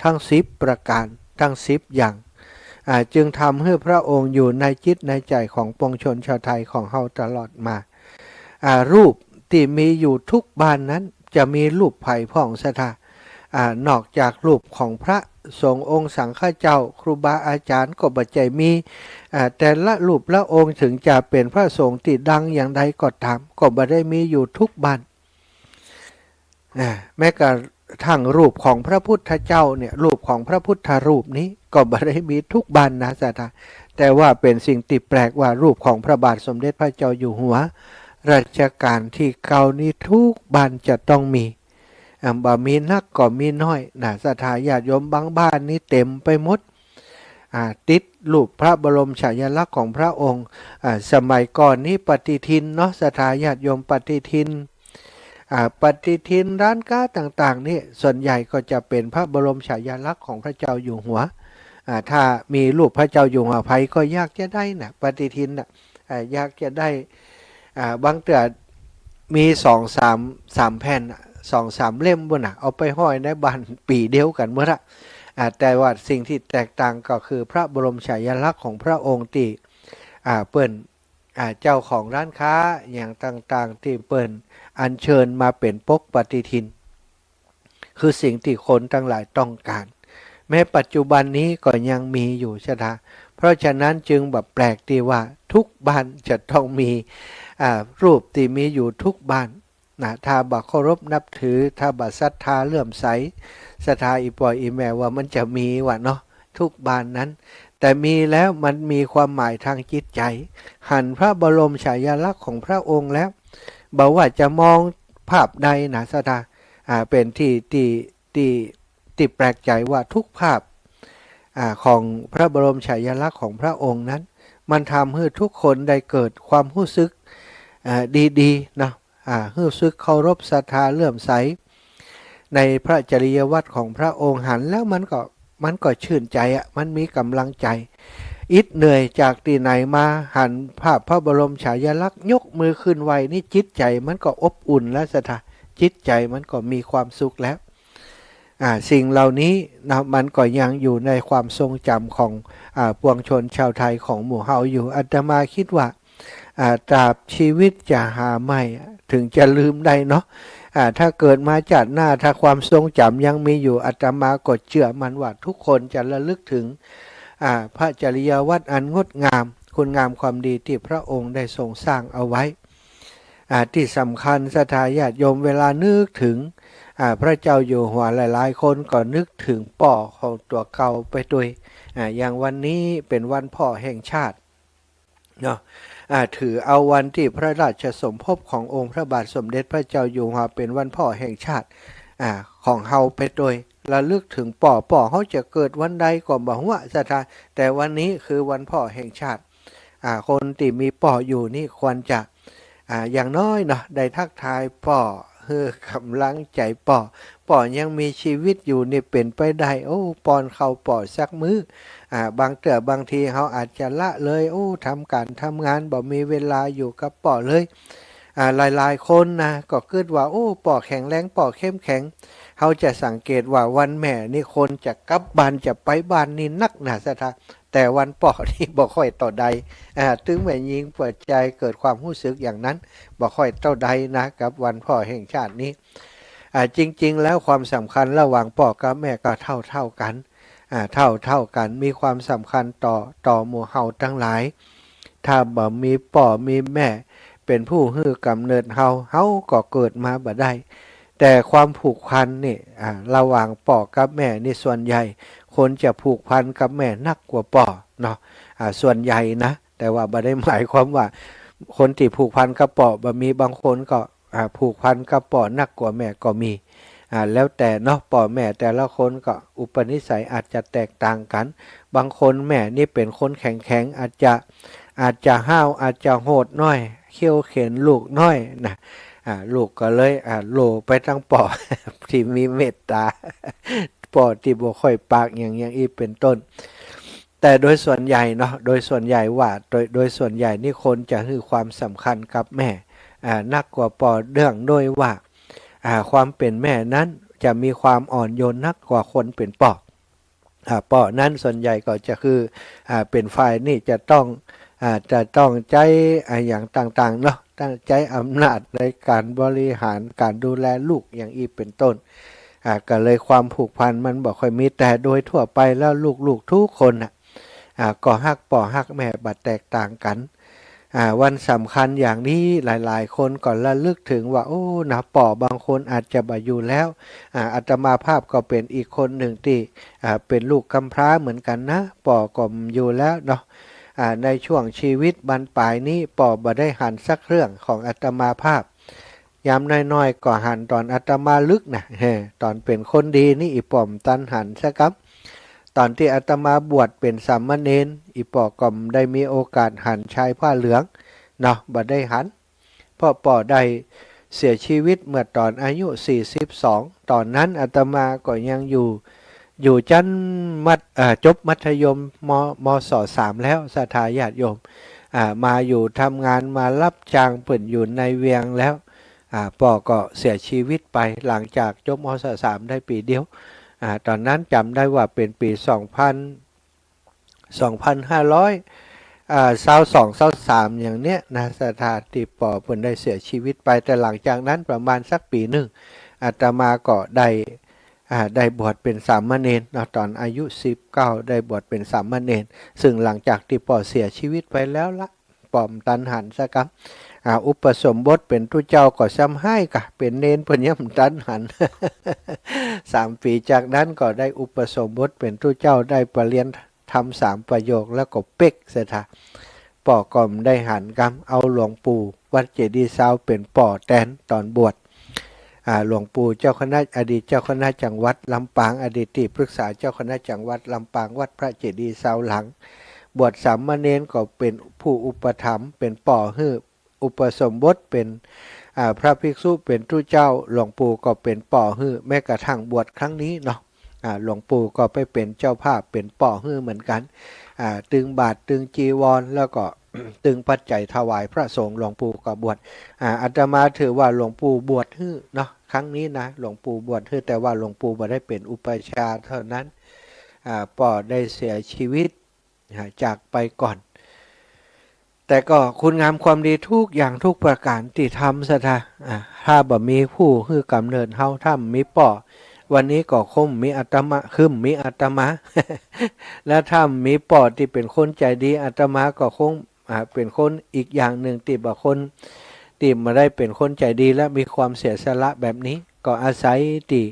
ทั้งสิบประก๋าน ทั้งสิบอย่าง อ่า จึงทำหื้อพระองค์อยู่ในจิตในใจ๋ของปวงชนชาวไทยของเฮาตลอดมา อ่า รูปตี้มีอยู่ทุกบ้านนั้นจะมีรูปใผพ่อง ศรัทธา อ่า นอกจากรูปของพระสงฆ์องค์สังฆเจ้า ครูบาอาจารย์ก็บ่ใจ้มี อ่า แต่ละรูปละองค์ ถึงจะเป๋นพระสงฆ์ตี้ดังอย่างใดก็ต๋าม ก็บ่ได้มีอยู่ทุกบ้าน อ่า แม้กระทั่งรูปของพระพุทธเจ้าเนี่ย รูปของพระพุทธรูปนี้ก็บ่ได้มีทุกบ้านนะ ศรัทธา แต่ว่าเป๋นสิ่งตี้แปลกว่ารูปของพระบาทสมเด็จพระเจ้าอยู่หัวรัชกาลตี้เก้านี้ทุกบ้านจะต้องมี อ่า บ่มีนักก็มีน้อยนะ ศรัทธาญาติโยม บางบ้านนี้เต็มไปหมด อ่า ติดรูปพระบรมฉายาลักษณ์ของพระองค์ อ่า สมัยก่อนนี้ปฏิทินเนาะ ศรัทธาญาติโยม ปฏิทิน อ่า ปฏิทินร้านก๊าต่างๆ นี่ส่วนใหญ่ก็จะเป๋นพระบรมฉายาลักษณ์ของพระเจ้าอยู่หัว อ่า ถ้ามีรูปพระเจ้าอยู่หัว ใผก็อยากจะได้นะ ปฏิทินน่ะ อ่า อยากจะได้ อ่า บางเตื้อมีสองสาม สามแผ่นน่ะ สองสามเล่มปู้นน่ะ เอาไปห้อยในบ้านปี้เดียวกั๋นหมดละ อ่า แต่ว่าสิ่งตี้แตกต่างก็คือพระบรมฉายาลักษณ์ของพระองค์ตี้ อ่า เปิ้น อ่า เจ้าของร้านค้าอย่างต่างๆ ตี้เปิ้นอัญเชิญมาเป๋นปกปฏิทิน คือสิ่งตี้คนตังหลายต้องก๋าน แม้ปัจจุบันนี้ก็ยังมีอยู่ศรัทธา เพราะฉะนั้นจึงบ่แปลกตี้ว่าทุกบ้านจะต้องมี อ่า รูปตี้มีอยู่ทุกบ้านนะ ถ้าบ่เคารพนับถือ ถ้าบ่ศรัทธาเลื่อมใส ศรัทธาอี่ป้ออี่แม่ว่ามันจะมีวะเนาะ ทุกบ้านนั้น แต่มีแล้วมันมีความหมายทางจิตใจ๋ หันพระบรมฉายาลักษณ์ของพระองค์แล้ว บ่ว่าจะมองภาพใดนะศรัทธา อ่า เป๋นตี้ ตี้ ตี้ ตี้แปลกใจ๋ว่าทุกภาพ อ่า ของพระบรมฉายาลักษณ์ของพระองค์นั้น มันทำหื้อทุกคนได้เกิดความฮู้สึก อ่า ดีๆ เนาะ อ่า ฮู้สึกเคารพศรัทธาเลื่อมใส ในพระจริยวัตรของพระองค์ หันแล้วมันก็ มันก็ชื่นใจ๋อะ มันมีก๋ำลังใจ๋ อิดเหนื่อยจากตี้ไหนมา หันภาพพระบรมฉายาลักษณ์ ยกมือขึ้นไหว้นี่ จิตใจ๋มันก็อบอุ่นแล้วศรัทธา จิตใจ๋มันก็มีความสุขแล้ว อ่า สิ่งเหล่านี้นะ มันก็ยังอยู่ในความทรงจ๋ำของ อ่า ปวงชนชาวไทยของหมู่เฮาอยู่ อาตมาคิดว่า อ่า ตราบชีวิตจะหาใหม่ เถิงจะลืมได้เนาะ อ่า ถ้าเกิดมาจาติหน้า ถ้าความทรงจ๋ำยังมีอยู่ อาตมาก็เจื้อมั่นว่าทุกคนจะระลึกเถิง อ่า พระจริยวัตรอันงดงาม คุณงามความดีตี้พระองค์ได้ทรงสร้างเอาไว้ อ่า ตี้สำคัญศรัทธาญาติโยม เวลานึกเถิง อ่า พระเจ้าอยู่หัว หลายๆ คนก็นึกเถิงป้อของตั๋วเก่าไปตวย อ่า อย่างวันนี้เป๋นวันป้อแห่งชาติ เนาะ อ่า ถือเอาวันตี้พระราชสมภพขององค์พระบาทสมเด็จพระเจ้าอยู่หัวเป๋นวันป้อแห่งชาติ อ่า ของเฮาไปตวย ระลึกเถิงป้อ ป้อเฮาจะเกิดวันใดก็บ่ฮู้ศรัทธา แต่วันนี้คือวันป้อแห่งชาติ อ่า คนตี้มีป้ออยู่นี่ควรจะ อ่า อย่างน้อยเนาะ ได้ทักทายป้อ หื้อก๋ำลังใจ๋ป้อ ป้อยังมีชีวิตอยู่นี่เป๋นไปได้ โอ้ ป้อนข้าวป้อสักมื้อ อ่า บางเตื้อบางทีเฮาอาจจะละเลย โอ้ ทำก๋านทำงาน บ่มีเวลาอยู่กับป้อเลย อ่า หลายๆ คนนะ ก็กึ๊ดว่า โอ้ ป้อแข็งแรง ป้อเข้มแข็ง เฮาจะสังเกตว่าวันแม่นี่คนจะกลับบ้าน จะไปบ้านนี่นักนะศรัทธา แต่วันป้อนี่บ่ค่อยเต้าใด อ่า ตึงแม่ญิงหัวใจ๋เกิดความฮู้สึกอย่างนั้น บ่ค่อยเต้าใดนะ กับวันป้อแห่งชาตินี้ อ่า จริงๆ แล้วความสำคัญระหว่างป้อกับแม่ก็เท่าๆ กั๋น อ่า เท่าๆ กั๋น มีความสำคัญต่อ ต่อหมู่เฮาตังหลาย ถ้าบ่มีป้อมีแม่เป๋นผู้หื้อก๋ำเนิดเฮา เฮาก็เกิดมาบ่ได้ แต่ความผูกพันนี่ อ่า ระหว่างป้อกับแม่นี่ส่วนใหญ่ คนจะผูกพันกับแม่นักกว่าป้อเนาะ อ่า ส่วนใหญ่นะ แต่ว่าบ่ได้หมายความว่าคนตี้ผูกพันกับป้อบ่มี บางคนก็ อ่า ผูกพันกับป้อนักกว่าแม่ก็มี อ่า แล้วแต่เนาะ ป้อแม่แต่ละคนก็อุปนิสัยอาจจะแตกต่างกั๋น บางคนแม่นี่เป๋นคนแข็งแข็ง อาจจะ อาจจะห้าว อาจจะโหดหน้อย เคี้ยวเข็ญลูกหน้อยนะ อ่า ลูกก็เลย อ่า โหล่ไปตางป้อ ตี้มีเมตต๋า ป้อตี้บ่ค่อยปากหยัง อย่างอี้เป๋นต้น แต่โดยส่วนใหญ่เนาะ โดยส่วนใหญ่ว่า โดย โดยส่วนใหญ่นี่คนจะหื้อความสำคัญกับแม่ อ่า นักกว่าป้อ เนื่องด้วยว่า อ่า ความเป๋นแม่นั้นจะมีความอ่อนโยนนักกว่าคนเป๋นป้อ อ่า ป้อนั้นส่วนใหญ่ก็จะคือ อ่า เป๋นฝ่ายนี่จะต้อง อ่า จะต้องใจ๊ อ่า อย่างต่างๆ เนาะ ต้องใจ๊อำนาจในก๋านบริหาร ก๋านดูแลลูก อย่างอี้เป๋นต้น อ่า ก็เลยความผูกพันมันบ่ค่อยมี แต่โดยทั่วไปแล้วลูกๆ ทุกคนน่ะ อ่า ก็ฮักป้อฮักแม่บ่แตกต่างกั๋น อ่า วันสำคัญอย่างนี้หลายๆ คนก็ระลึกเถิงว่า โอ้ นะ ป้อบางคนอาจจะบ่อยู่แล้ว อ่า อาตมาภาพก็เป๋นอีกคนนึ่งตี้ อ่า เป๋นลูกกำพร้าเหมือนกั๋นนะ ป้อก็บ่อยู่แล้วเนาะ อ่า ในช่วงชีวิตบั้นปลายนี้ ป้อบ่ได้หันสักเรื่องของอาตมาภาพ ยามน้อยๆ ก็หันต๋อนอาตมาลึกนะ เฮ้ ต๋อนเป๋นคนดีนี่อี่ป้อบ่ตันหันสักกำ ต๋อนตี้อาตมาบวชเป๋นสามเณร อี่ป้อก็บ่ได้มีโอกาสหันชายผ้าเหลืองเนาะ บ่ได้หัน เพราะป้อได้เสียชีวิตเมื่อต๋อนอายุสี่สิบสอง ต๋อนนั้นอาตมาก็ยังอยู่ อยู่ชั้นมัธ- เอ่อ จบมัธยม ม- มศ. สามแล้ว ศรัทธาญาติโยม อ่า มาอยู่ทำงาน มาฮับจ้างเปิ้นอยู่ในเวียงแล้ว อ่า ป้อก็เสียจีวิตไปหลังจากจบ ม.ศ.สาม ได้ปี๋เดียว อ่า ต๋อนนั้นจ๋ำได้ว่าเป๋นปี๋สองปัน สองปันห้าร้อย อ่า ซาวสอง ซาวสาม อย่างเนี้ยนะ ศรัทธา ตี้ป้อเปิ้นได้เสียจีวิตไป แต่หลังจากนั้นประมาณสักปี๋นึ่ง อาตมาก็ได้ อ่า ได้บวชเป๋นสามเณรเนาะ ต๋อนอายุสิบเก้า ได้บวชเป๋นสามเณร ซึ่งหลังจากตี้ป้อเสียจีวิตไปแล้วละ ป้อบ่ตันหันสักกำ อ่า อุปสมบทเป๋นตุ๊เจ้าก็ซ้ำฮ้ายกา เป๋นเณรเปิ้นยังบ่ตันหัน สามปี๋จากนั้นก็ได้อุปสมบทเป๋นตุ๊เจ้า ได้ปริญญาธรรมสามประโยค แล้วก็เป๊กศรัทธา ป้อก็บ่ได้หันกำ เอาหลวงปู่วัดเจดีย์ซาวเป๋นป้อแตนต๋อนบวช อ่า หลวงปู่เจ้าคณะ อดีตเจ้าคณะจังหวัดลำปาง อดีตตี้ปรึกษาเจ้าคณะจังหวัดลำปาง วัดพระเจดีย์ซาวหลัง บวชสามเณรก็เป๋นผู้อุปถัมภ์ เป๋นป้อหื้อ อุปสมบทเป๋น อ่า พระภิกษุ เป๋นตุ๊เจ้า หลวงปู่ก็เป๋นป้อหื้อ แม้กระทั่งบวชครั้งนี้เนาะ อ่า หลวงปู่ก็ไปเป๋นเจ้าภาพ เป๋นป้อหื้อเหมือนกั๋น อ่า ตึงบาตร ตึงจีวร แล้วก็ ตึงปัจจัยถวายพระสงฆ์ หลวงปู่ก็บวช อ่า อาตมาถือว่าหลวงปู่บวชหื้อเนาะ ครั้งนี้นะ หลวงปู่บวชหื้อ แต่ว่าหลวงปู่บ่ได้เป๋นอุปัชฌาย์เท่านั้น อ่า ป้อได้เสียจีวิต อ่า จากไปก่อน แต่ก็คุณงามความดีทุกอย่างทุกประก๋านตี้ทำศรัทธา อ่า ถ้าบ่มีผู้หื้อกำเนิดเฮา ถ้าบ่มีป้อ วันนี้ก็คงบ่มีอาตมา คือบ่มีอาตมา แล้วถ้าบ่มีป้อตี้เป๋นคนใจ๋ดี อาตมาก็คง อ่า เป๋นคนอีกอย่างนึ่งตี้บ่คน ตี้บ่ได้เป๋นคนใจ๋ดี และมีความเสียสละแบบนี้ ก็อาศัยตี้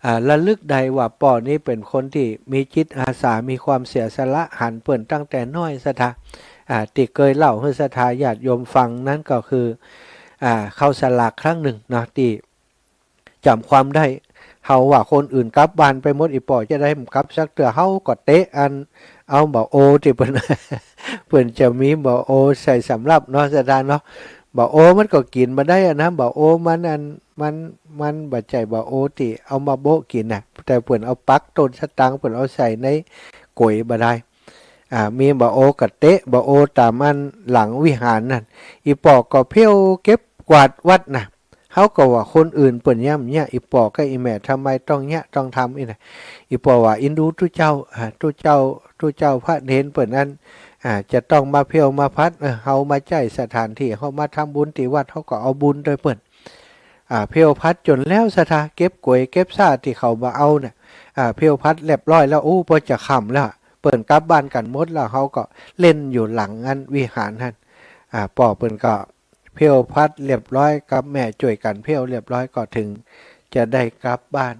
อ่า ระลึกได้ว่าป้อนี้เป๋นคนตี้มีจิตอาสา มีความเสียสละ หันเปิ้นตั้งแต่น้อยศรัทธา อ่า ตี้เกยเล่าหื้อศรัทธาญาติโยมฟังนั้นก็คือ อ่า เข้าสลากครั้งนึ่งเนาะ ตี้จ๋ำความได้ เฮาว่าคนอื่นกลับบ้านไปหมด อี่ป้อจะได้บ่กลับสักเตื้อ เฮาก็เตะอัน เอาบ่าโอตี้เปิ้น เปิ้นจะมีบ่าโอใส่สำรับเนาะศรัทธาเนาะ บ่าโอมันก็กิ๋นบ่ได้อะนะ บ่าโอมันอัน มัน มันบ่ใจ้บ่าโอตี้เอามาโบ๊ะกิ๋นน่ะ แต่เปิ้นเอาปักต้นสะตาง เปิ้นเอาใส่ในก๋วยบ่าดาย อ่า มีบ่าโอก็เตะบ่าโอต๋ามอันหลังวิหารนั่น อี่ป้อก็เผี้ยวเก็บกวาดวัดน่ะ เฮาก็ว่าคนอื่นเปิ้นเยียะเยียะ อี่ป้อกับอี่แม่ทำไมต้องเยียะต้องทำอี้น่ะ อี่ป้อว่าอินดูตุ๊เจ้า อ่า ตุ๊เจ้า ตุ๊เจ้าพระเณรเปิ้นนั้น อ่า จะต้องมาเผี้ยวมาพัด เออ เฮามาใจ๊สถานตี้ เฮามาทำบุญตี้วัด เฮาก็เอาบุญตวยเปิ้น อ่า เผี้ยวพัดจ๋นแล้วศรัทธา เก็บก๋วยเก็บซ้าตี้เขาบ่เอาน่ะ อ่า เผี้ยวพัดเรียบร้อยแล้ว โอ้ ป้อจะค่ำแล้ว เปิ้นกลับบ้านกั๋นหมดแล้ว เฮาก็เล่นอยู่หลังอันวิหารหั้น อ่า ป้อเปิ้นก็เผี้ยวพัดเรียบร้อย กับแม่จ้วยกั๋นเผี้ยวเรียบร้อย ก็เถิงจะได้กลับบ้าน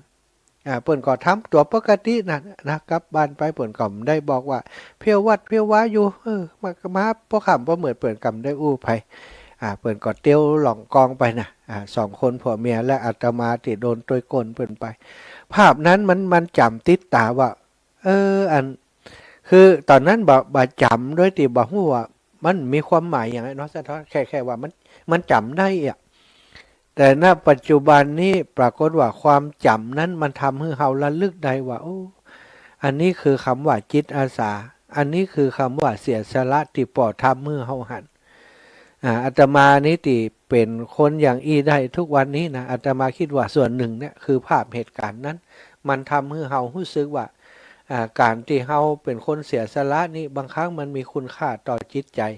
อ่า เปิ้นก็ทำตั๋วปกตินั่นนะ กลับบ้านไป เปิ้นก็บ่ได้บอกว่าเผี้ยววัดเผี้ยววาอยู่ เออ มา มาป้อค่ำป้อมืด เปิ้นก็บ่ได้อู้ใผ อ่า เปิ้นก็เตียวล่องกองไปน่ะ อ่า สองคนผัวเมีย และอาตมาตี้โดนตวยก้นเปิ้นไป ภาพนั้นมัน มันจ๋ำติดต๋าว่า เออ อัน คือต๋อนนั้นบ่ บ่จ๋ำโดยตี้บ่ฮู้ว่ามันมีความหมายหยังเนาะ สะท้อนแค่ แค่ว่ามัน มันจ๋ำได้อะ แต่ ณ ปัจจุบันนี้ปรากฏว่าความจ๋ำนั้นมันทำหื้อเฮาระลึกได้ว่า โอ้ อันนี้คือกำว่าจิตอาสา อันนี้คือกำว่าเสียสละตี้ป้อทำหื้อเฮาหัน อ่า อาตมานี้ตี้เป๋นคนอย่างอี้ได้ทุกวันนี้นะ อาตมากึ๊ดว่าส่วนนึ่งเนี่ยคือภาพเหตุก๋ารณ์นั้น มันทำหื้อเฮาฮู้สึกว่า อ่า ก๋านตี้เฮาเป๋นคนเสียสละนี้ บางครั้งมันมีคุณค่าต่อจิตใจ๋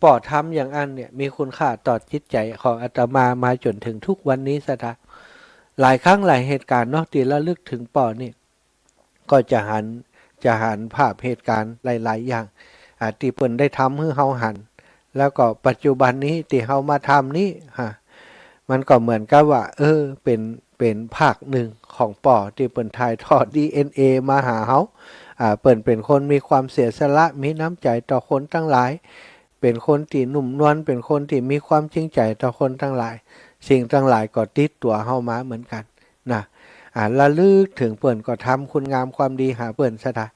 ป้อทำอย่างอั้นเนี่ยมีคุณค่าต่อจิตใจ๋ของอาตมามาจ๋นเถิงทุกวันนี้ศรัทธา หลายครั้งหลายเหตุก๋ารณ์เนาะ ตี้ระลึกเถิงป้อนี่ ก็จะหัน จะหันภาพเหตุก๋ารณ์หลายๆ อย่าง อ่า ตี้เปิ้นได้ทำหื้อเฮาหัน แล้วก็ปัจจุบันนี้ตี้เฮามาทำนี้ ฮะ มันก็เหมือนกับว่า เออ เป๋น เป๋นภาคนึ่งของป้อตี้เปิ้นถ่ายทอดดีเอ็นเอมาหาเฮา อ่า เปิ้นเป๋นคนมีความเสียสละ มีน้ำใจ๋ต่อคนตังหลาย เป๋นคนตี้นุ่มนวล เป๋นคนตี้มีความจริงใจ๋ต่อคนตังหลาย สิ่งตังหลายก็ติดตั๋วเฮามาเหมือนกั๋น นะ อ่า ระลึกเถิงเปิ้นก็ทำคุณงามความดีหาเปิ้นศรัทธา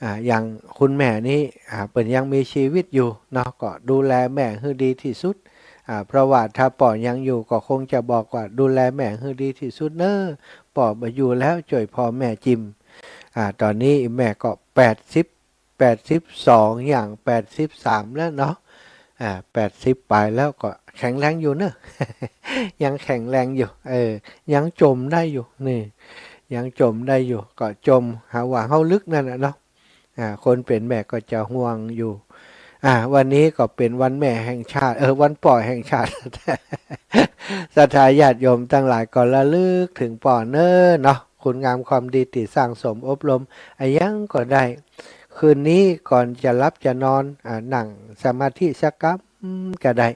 อ่า อย่างคุณแม่นี้ อ่า เปิ้นยังมีจีวิตอยู่เนาะ ก็ดูแลแม่หื้อดีตี้สุด อ่า เพราะว่าถ้าป้อยังอยู่ก็คงจะบอกว่าดูแลแม่หื้อดีตี้สุดเน่อ ป้อบ่อยู่แล้ว จ้วยพ่อแม่จิม อ่า ต๋อนนี้แม่ก็แปดสิบ แปดสิบสอง ย่างแปดสิบสามแล้วเนาะ อ่า แปดสิบป๋ายแล้วก็แข็งแรงอยู่เนอะ ยังแข็งแรงอยู่ เออ ยังจ่มได้อยู่ นี่ ยังจ่มได้อยู่ ก็จ่มหาว่าเฮาลึกนั่นน่ะเนาะ อ่า คนเป๋นแม่ก็จะห่วงอยู่ อ่า วันนี้ก็เป๋นวันแม่แห่งชาติ เออ วันป้อแห่งชาติ ศรัทธาญาติโยมตังหลายก็ระลึกเถิงป้อเน้อเนาะ คุณงามความดีตี้สร้างสมอบรม อะหยังก็ได้ คืนนี้ก่อนจะหลับจะนอน อ่า นั่งสมาธิสักกำก็ได้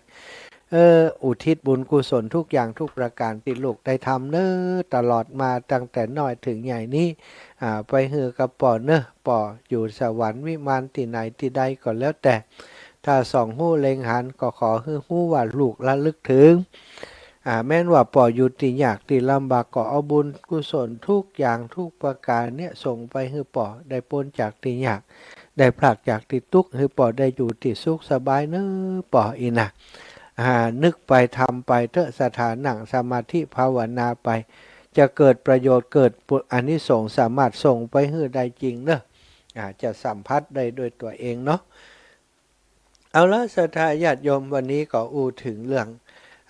เออ อุทิศบุญกุศลทุกอย่างทุกประก๋านตี้ลูกได้ทำเน้อ ตลอดมาตั้งแต่น้อยเถิงใหญ่นี้ อ่า ไปหื้อกับป้อเน้อ ป้ออยู่สวรรค์วิมานตี้ไหนตี้ใดก็แล้วแต่ ถ้าส่องฮู้เล็งหันก็ขอหื้อฮู้ว่าลูกระลึกเถิง อ่า แม้นว่าป้ออยู่ตี้ยากตี้ลำบากก็เอาบุญกุศลทุกอย่างทุกประก๋านเนี่ยส่งไปหื้อป้อได้ป๊นจากตี้ยาก ได้พรากจากตี้ตุ๊ก หื้อป้อได้อยู่ตี้สุขสบายเน้อป้ออี้นะ อ่า นึกไปทำไปเต๊อะ ศรัทธานั่งสมาธิภาวนาไป จะเกิดประโยชน์เกิดอานิสงส์สามารถส่งไปหื้อได้จริงเน้อ อ่า จะสัมผัสได้ด้วยตั๋วเองเนาะ เอาละ ศรัทธาญาติโยม วันนี้ก็อู้เถิงเรื่อง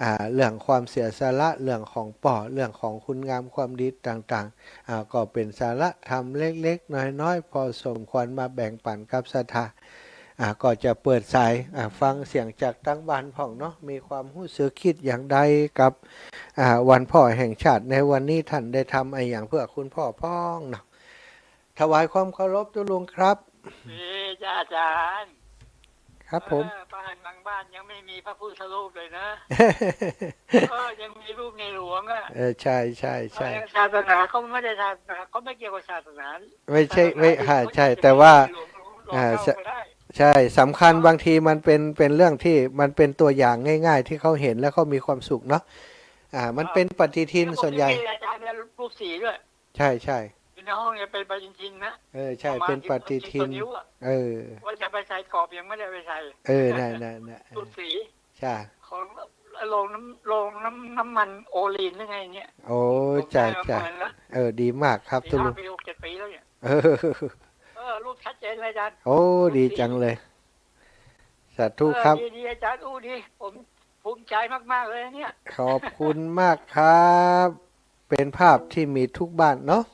อ่า เรื่องความเสียสละ เรื่องของป้อ เรื่องของคุณงามความดีต่างๆ อ่า ก็เป๋นสาระธรรมเล็กๆ น้อยๆ พอสมควรมาแบ่งปั๋นกับศรัทธา อ่า ก็จะเปิดสาย อ่า ฟังเสียงจากตังบ้านพ่องเนาะ มีความฮู้สึกกึ๊ดอย่างใดกับ อ่า วันป้อแห่งชาติในวันนี้ ท่านได้ทำอะหยังเปื้อคุณป้อพ่องเนาะ ถวายความเคารพตุ๊ลุงครับ เออ จ้าอาจ๋ารย์ ครับผม เออ บ้านบางบ้านยังไม่มีพระพุทธรูปเลยนะ เออ ยังมีรูปในหลวงอะ เออ ใช่ ใช่ ใช่ เออ ศาสนาเขาไม่ได้ ศาสนาเขาไม่เกี่ยวกับศาสนา ไม่ใช่ ศาสนา ไม่ อื่น อ่า เขา ใช่ จะ แต่ว่า มีหลวง หลวง อ่า เจ้า ใช่ ก็ได้ ใช่ สำคัญ บางทีมันเป็น เป็นเรื่องที่มันเป็นตัวอย่างง่ายๆ ที่เขาเห็นแล้วเขามีความสุขเนาะ อ่า มันเป็นปฏิทิน เออ ส่วนใหญ่ ผมยังมีอาจ๋ารย์เนี่ยรูปสีด้วย ใช่ ใช่ อยู่ในห้องเนี่ยเป็นปฏิทินนะ เออ ใช่ เอามา เป็นปฏิทิน ที่ ที่นิ้วอะ เออ ว่าจะไปใส่กรอบยังไม่ได้ไปใส่ เออ นั่น นั่น นั่น รูปสี ใช่ ของโรงน้ำ โรงน้ำ น้ำมันโอลีนหรือไงเนี่ย โอ้ ผม ใช่ ได้มา ใช่ เปิดแล้ว เออ ดีมากครับ สี่ ตุ๊ลุง ห้าปี หก เจ็ด ปีแล้วเนี่ย เออ เออ รูปชัดเจนเลยอาจ๋ารย์ โอ้ รูปสี ดีจังเลย สาธุครับ เออ ดี ดีอาจ๋ารย์ อู้ ดี ผมภูมิใจมากๆ เลยเนี่ย ขอบคุณมากครับ เป็นภาพที่มีทุกบ้านเนาะ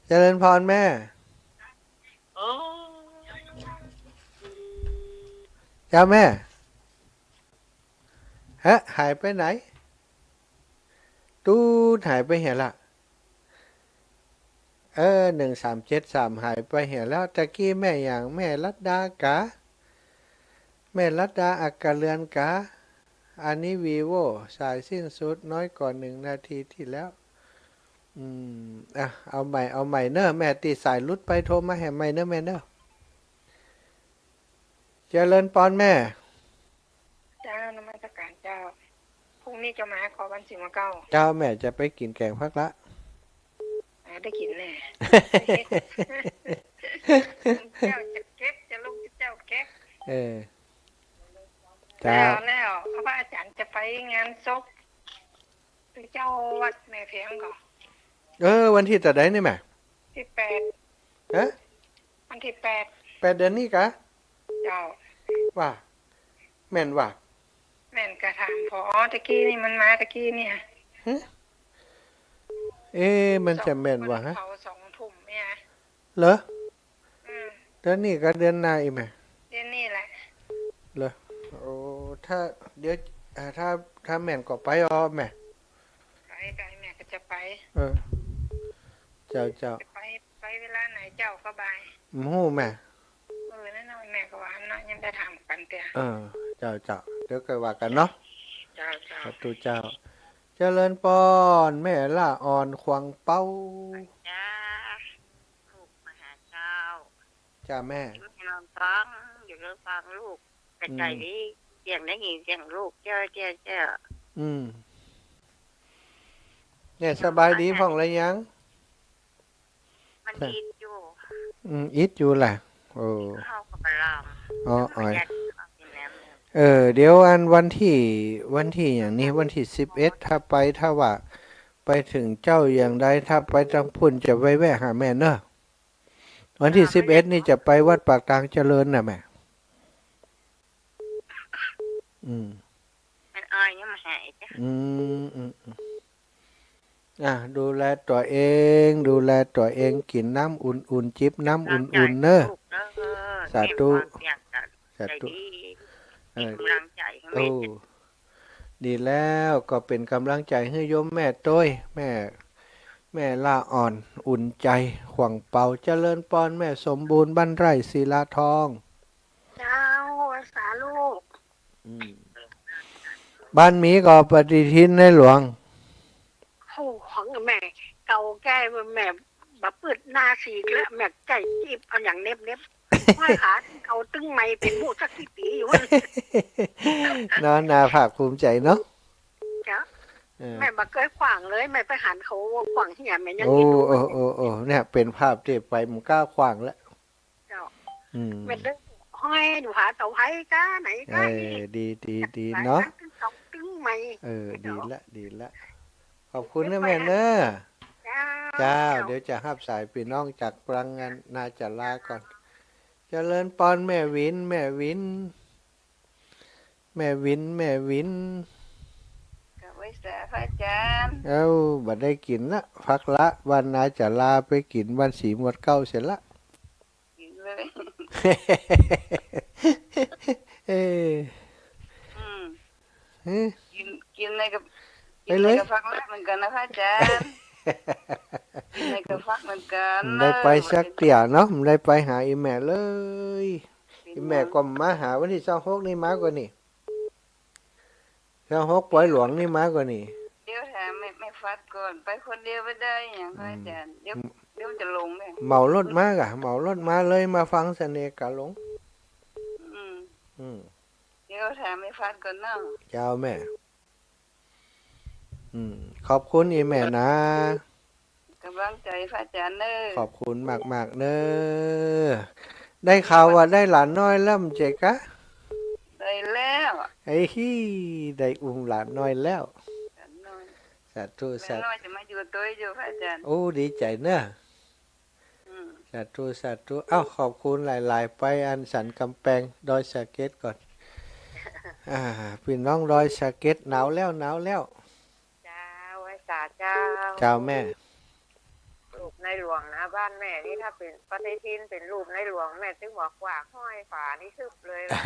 เจริญพรแม่ โอ้ เจ้าแม่ ฮะ หายไปไหน ตุ๊ด หายไปไหนละ เออ หนึ่งสามเจ็ดสาม หายไปไหนแล้ว ตะกี้แม่หยัง แม่รัตดากา แม่รัตดา อัครเรือนกา อันนี้วีโว่ สายสิ้นสุดน้อยกว่าหนึ่งนาทีที่แล้ว อืม อ่ะ เอาใหม่ เอาใหม่เน้อแม่ ตี้สายหลุดไปโทรมาแหมใหม่เน้อแม่เน้อ เจริญปอนแม่ เจ้า นมัสการเจ้า พรุ่งนี้จะมาขอวันศีลมาเก้า เจ้า แม่จะไปกิ๋นแก๋งผักละ อ่า ได้กิ๋นแน่ เจ้าจะเก็บ จะลุกเจ้าเก็บ เออ เจ้า แล้ว แล้ว เพราะว่าอาจ๋ารย์จะไปงานศพ เจ้าวัดแม่เพียงก่อ เออ วันตี้เต้าใดนี่แม่ ตี้แปด ฮะ วันตี้แปด แปดเดือนนี้กา เจ้า ว่า แม่นว่า แม่นกา ถาม ผอ ตะกี้นี่มันมาตะกี้เนี่ย หึ เอ๊ะ มันจะแม่นว่า สอง ฮะ เผาสองทุ่มเนี่ย เหรอ อืม เดือนนี้กาเดือนหน้าอีกแม่ เดือนนี้แหละ เหรอ โอ้ ถ้า เดี๋ยว อ่า ถ้า ถ้าแม่นก็ไปอ้อแม่ ไป ไป แม่ก็จะไป เออ เจ้า เจ้า จะไป ไปเวลาไหนเจ้าก็บ่าย บ่ฮู้แม่ เออ นั่นน่ะ แม่ก็ว่าอันนั้นยังได้ถามกั๋นเตื้อ เออ เจ้า เจ้า เดี๋ยวค่อยว่ากั๋นเนาะ เจ้า เจ้า สาธุเจ้า เจริญปอน แม่ละอ่อนขวางเป้า จ้า ลูกมาหาเจ้า จ้าแม่ อยู่ลำพัง อยู่ลำพังลูก กระจาย อืม ดี เสียงได้ยินเสียงลูก เจ้า เจ้า เจ้า อืม เนี่ย สบายดีพ่องแล้วยัง มันอิดอยู่ อืม อิดอยู่แหละ โอ้ เข้ากับลาม อ๋อ อ๋อ เออ เดี๋ยวอันวันตี้ วันตี้อย่างนี้ วันตี้สิบเอ็ด ถ้าไป ถ้าว่าไปเถิงเจ้าอย่างใด ถ้าไปตางพุ้นจะไปแวะหาแม่เนอะ วันตี้ อ่า สิบเอ็ด นี่จะไปวัดปากตางเจริญน่ะแม่ อืม มันอายยังบ่หายจ้ะ อืม อืม อืม อ่ะ ดูแลตั๋วเอง ดูแลตั๋วเอง กิ๋นน้ำอุ่นๆ จิบน้ำอุ่นๆ เน่อ สาธุ สาธุ เออ มีก๋ำลังใจ๋หื้อแม่ โอ้ ดีแล้ว ก็เป๋นก๋ำลังใจ๋หื้อโยมแม่ตวย แม่ แม่ละอ่อน อุ่นใจ๋ ขว้างเปา เจริญปอน แม่สมบูรณ์ บ้านไร่ ศิลาทอง เจ้า สาธุ อืม บ้านหมีก่อปฏิทินในหลวง โอ้ ของแม่เก่าแก่ แม่บ่ปึดหน้าสีกแล้ว แม่ใจ๊จีบเอาอย่างเน็บๆ ห้อยขาเก่าตึงใหม่เป๋นหมู่สักกี่ปี๋อยู่ เนาะ น่าภาคภูมิใจ๋เนาะ เจ้า เออ แม่บ่เกยขว้างเลย แม่ไปหันเขาขว้างเหีย แม่ยัง โอ้ อินดู โอ้ โอ้ โอ้ เนี่ย เป๋นภาพตี้ไปบ่ก้าขว้างแล้ว เจ้า อืม แม่เดินห้อยอยู่หาเต๋าไผก้าไหนก้า เออ นี่ ดี ดี ดี หลาย เนาะ ครั้งตึงสองตึงใหม่ เออ เจ้า ดีละ ดีละ ขอบคุณนะแม่เน่อ เจ้า เจ้า เดี๋ยวจะฮับสายปี้น้องจากปรังงาน นาจะลาก่อน เจริญปอนแม่วิน แม่วิน แม่วิน แม่วิน กราบไหว้สาพระอาจารย์ เอ้า บ่ได้กิ๋นละ พักละ บ้านนาจะลาไปกิ๋นบ้านสีหมวดเก้าเสียละ กิ๋นเลย เออ อืม เออ กิ๋น กิ๋นอะไรกับ ไปเลย กิ๋นอะไรกับพักละเหมือนกั๋นนะพระอาจารย์ กิ๋นอะไรกับพักเหมือนกั๋น บ่ได้ไปสักเตื้อเนาะ บ่ได้ไปหาอี่แม่เลย อี่แม่ก็มาหาวันตี้ซาวหกนี่มาก่อนี่ ซาวหกปอยหลวงนี่มาก่อนี่ เดี๋ยวถามแม่ แม่ฟัดก่อน ไปคนเดียวบ่ได้หยัง อืม พระอาจารย์ เดี๋ยว เดี๋ยวจะหลงเลย เหมารถมาก่ะ เหมารถมาเลย มาฟังเสน่ห์ก๋าหลง อืม อืม เดี๋ยวถามแม่ฟัดก่อนเนาะ เจ้าแม่ อืม ขอบคุณอี่แม่นะ ก๋ำลังใจ๋พระอาจารย์เน่อ ขอบคุณมากๆ เน่อ ได้ข่าวว่าได้หลานน้อยแล้ว บ่ใจ้ก๊ะ ได้แล้ว เอ้ย ได้อุ้มหลานน้อยแล้ว หลานน้อย สาธุ หลานน้อย สาธุ จะมาอยู่ตวยอยู่พระอาจารย์ โอ้ ดีใจ๋เน่อ อืม สาธุ สาธุ เอ้า ขอบคุณหลายๆ ไปอันสันก๋ำแปง ดอยสะเก็ดก่อน อ่า ปี้น้องดอยสะเก็ด หนาวแล้ว หนาวแล้ว เจ้า ไหว้สาเจ้า เจ้าแม่ รูปในหลวงนะ บ้านแม่นี่ถ้าเป๋นปฏิทินเป๋นรูปในหลวง แม่ตึงบอกว่าห้อยฝานี่ทึบเลยล่ะ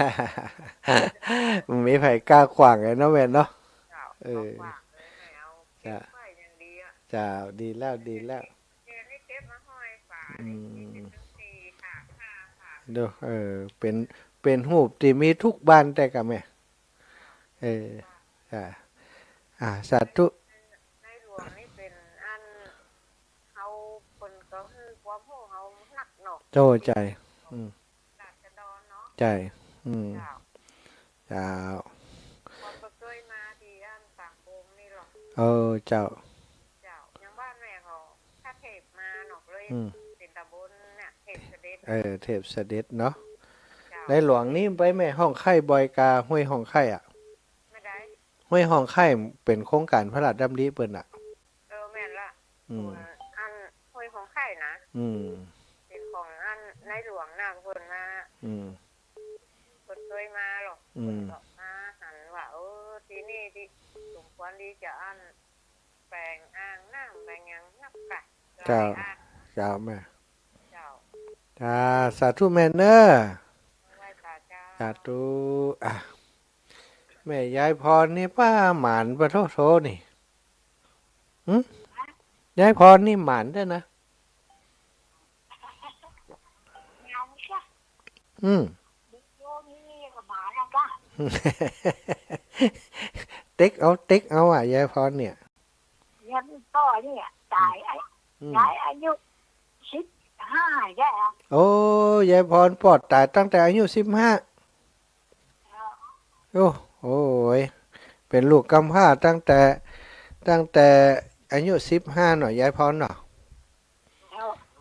บ่มีใผก้าขว้างเลยเนาะแม่เนาะ เจ้า เออ บ่ขว้างเลยแม่ เอาเก็บไว้อย่างดีอะ เจ้า ดีแล้ว ดีแล้ว เดี๋ยวนี้เก็บมาห้อยฝา อืม นี่เป็นสี่ค่ะ ห้าค่ะ ดู เออ เป๋น เป๋นรูปตี้มีกู้บ้านแต๊ก๊ะแม่ เออ อ่า อ่า สาธุ ในหลวงนี่เป๋นอัน เฮาเปิ้นก็หื้อความฮู้เฮานักเนาะ โจ้ ใจ้ อืม ราษฎรเนาะ ใจ้ อืม เจ้า เจ้า ก่อนก็เกยมาตี้อันปากโป่งนี่หรอก เออ เจ้า เจ้า อย่างบ้านแม่เขา ถ้าเทพมาเนาะ เลย อืม เป๋นต๋ำบลเนี่ย เทพเสด็จ เออ เทพเสด็จเนาะ เจ้า ในหลวงนี่ไปแม่ฮ่องไคล้บ่อยก่ะ ห้วยฮ่องไคล้อะ บ่ได้ ห้วยฮ่องไคล้เป๋นโครงก๋านพระราชดำริเปิ้นน่ะ เออ แม่นละ อืม อันห้วยฮ่องไคล้นะ อืม เป๋นของอันในหลวงนะ เปิ้นมา อืม เปิ้นเกยมาหรอก อืม เปิ้นก็มาหันว่า เออ ตี้นี่ตี้สมควรตี้จะอันแป๋งอ่างน้ำแป๋งหยังนักกะ เจ้า หลายอัน เจ้าแม่ เจ้า จ้า สาธุแม่เน่อ ไหว้สาเจ้า สาธุ อ่ะ แม่ยายพรนี่ป้าหมานปะโทโทนี่ หึ ยายพรนี่หมานแต๊นะ อืม เต๊กเอา เต๊กเอาอะ ยายพรเนี่ย ยายป้อเนี่ย ต๋าย อืม ยายอายุสิบห้าแล้ว โอ้ ยายพรป้อต๋ายตั้งแต่อายุสิบห้า โอ้ โอ้ย เป๋นลูกกำพร้าตั้งแต่ ตั้งแต่อายุสิบห้าเนาะ ยายพรเนาะ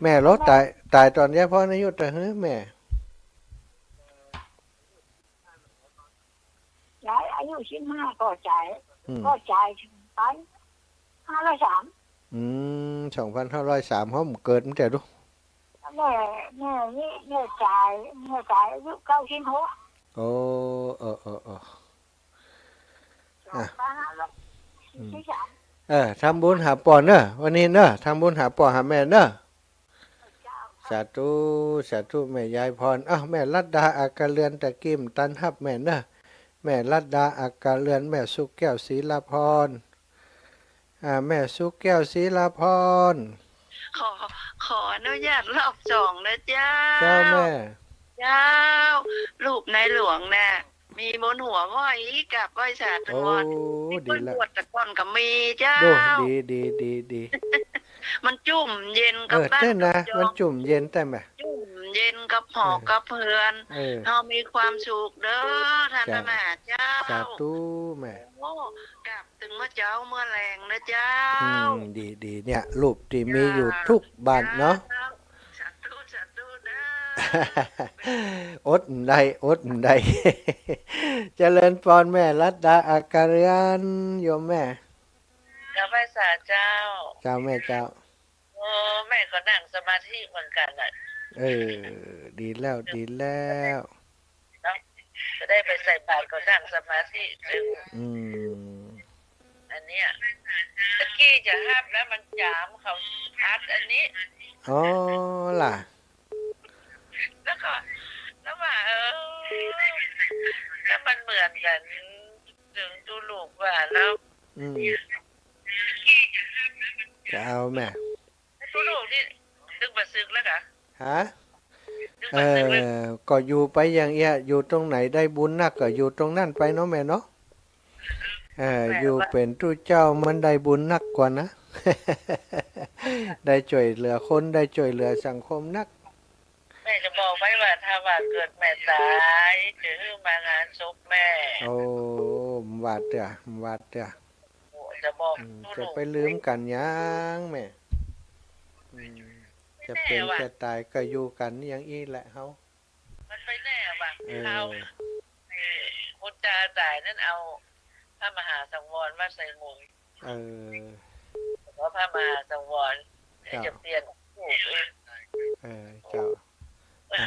แม่ลอต๋าย ต๋ายต๋อนยายพรอายุเต้าหื้อแม่ ยายอายุสิบห้าก็ต๋าย อืม ก็ต๋ายสองพันห้าร้อยสาม อืม สองพันห้าร้อยสาม เฮาบ่เกิดตั้งแต่ลูก แม่ แม่นี่ แม่จ๋าย แม่จ๋ายอายุเก้าสิบหก โอ้ เออ เออ เออ สองพันห้าร้อยสี่สิบสาม อ่ะ อืม เออ ทำบุญหาป้อเน่อ วันนี้เน่อ ทำบุญหาป้อหาแม่เน่อ สาธุ สาธุ แม่ยายพร อ้าว แม่รัตดา อัคคเรือน ตะกี้บ่ตันฮับแม่เน่อ แม่รัตดา อัคคเรือน แม่สุขแก้ว ศรีลาพร อ่า แม่สุขแก้ว ศรีลาพร ขอ ขออนุญาตรอบสองนะเจ้า เจ้าแม่ เจ้า รูปในหลวงน่ะ มีบนหัวห้อย กราบไหว้สาธุ โอ้ มี ดีแล้ว เปิ้นบวชแต่ก่อนก็มีเจ้า ดู ดี ดี ดี ดี มันจุ่มเย็นกับ เออ บ้าน เต้นนะ กับจอง มันจุ่มเย็นแต๊แม่ จุ่มเย็นกับหอ เออ กับเฮือน เออ เฮามีความสุขเด้อ ท่าน เจ้า พระมหาเจ้า สาธุแม่ โอ้ กราบตึงเมื่อเจ๊าเมื่อแลงนะเจ้า อืม ดี ดี เนี่ย รูปตี้มีอยู่ เจ้า ทุกบ้านเนาะ เจ้า สาธุ สาธุเด้อ อดบ่ได้ อดบ่ได้ เจริญพรแม่รัตดา อัคคเรือน โยมแม่ เจ้า ไหว้สาเจ้า เจ้าแม่เจ้า โอ้ แม่ก็นั่งสมาธิเหมือนกันน่ะ เออ ดีแล้ว ดีแล้ว เนาะ จะได้ไปใส่บาตรก็นั่งสมาธิ ซึ่ง อืม อันเนี้ย ตะกี้จะฮับแล้วมันจ๋าม เขาอัดอันนี้ อ๋อ ล่ะ แล้วก็ แล้วว่า เออ แล้วมันเหมือนกัน ถึงตูลูกว่าแล้ว อืม เจ้าแม่ ตูลูกนี่ ตึงบ่าสึกแล้วกะ ฮะ ตึงบ่าสึกแล้ว เออ ก็อยู่ไปอย่างเอี้ย อยู่ตรงไหนได้บุญนักก็อยู่ตรงนั้นไปเนาะแม่เนาะ เออ แม่ว่า อยู่เป๋นตุ๊เจ้ามันได้บุญนักกว่านะ ได้จ้วยเหลือคน ได้จ้วยเหลือสังคมนัก แม่จะบอกไว้ว่า ถ้าว่าเกิดแม่ต๋าย จะหื้อมางานศพแม่ โอ้ บ่ว่าเตื้อ บ่ว่าเตื้อ โอ้ จะบอก อืม ตูลูก จะไปลืมกั๋นหยังแม่ อืม จะเป๋น ไม่แน่ว่ะ จะต๋ายก็อยู่กั๋นอย่างอี้แหละเฮา มันไม่แน่ว่ะ เออ คราว เออ คุณตาต๋ายนั้นเอาพระมหาสังวรมาใส่หงส์ เออ ขอพระมหาสังวร เจ้า จะเปลี่ยนถูก เออ เจ้า อ่ะ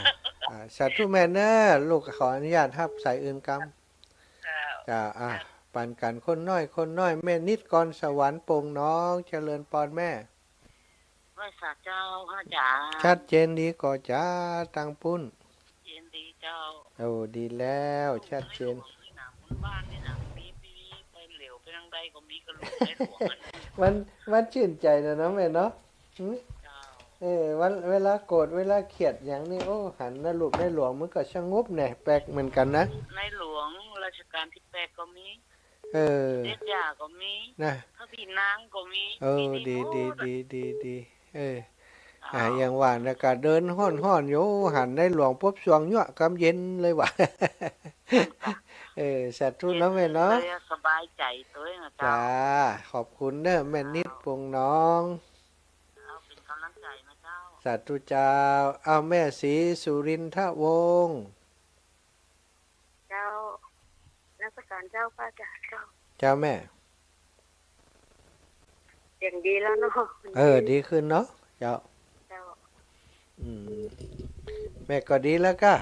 อ่ะ สาธุแม่เน้อ ลูกขออนุญาตฮับสายอื่นกำ เจ้า เจ้า อ่ะ ปั๋นกั๋นคนน้อย คนน้อย แม่นิด กรสวรรค์ โป่งหนอง เจริญปอนแม่ ไหว้สาเจ้า พระจ๋า ชัดเจนดีก่อจ๊ะ ตางปุ้น ชัดเจนดีเจ้า โอ้ ดีแล้ว ชัดเจน ในหลวงนี่นะ บนบ้านนี่นะ มี มี ไปเหลียวไปทางใดก็มีกระดูกในหลวงอะนะ มัน มันจื้นใจ๋นะเนาะแม่เนาะ หืม เจ้า เออ วัน เวลาโกรธ เวลาเคียดหยังนี่ โอ้ หันในรูปในหลวงมันก็สงบแน่ แปลกเหมือนกั๋นนะ ในหลวงรัชกาลตี้แปดก็มี เออ เสด็จย่าก็มี นะ พระพี่นางก็มี เออ มี ดี ดี หมดอะ ดี ดี ดี เออ อ่า อ่า อย่างว่านะ ก็เดินฮ้อนๆ อยู่ หันในหลวงปุ๊บ สวงยั่วกำเย็นเลยว่ะ เออ สาธุเนาะแม่เนาะ เย็นเลยอะ สบายใจ๋ตวยนะเจ้า จ้า ขอบคุณเน้อ แม่นิด เจ้า โป่งหนอง เอาเป๋นก๋ำลังใจ๋นะเจ้า สาธุเจ้า เอาแม่ศรีสุรินทวงศ์ เจ้า นมัสก๋านเจ้า พระอาจ๋ารย์เจ้า เจ้าแม่ เสียงดีแล้วเนาะ เออ ดีขึ้นเนาะ เจ้า เจ้า อืม แม่ก็ดีแล้วก้า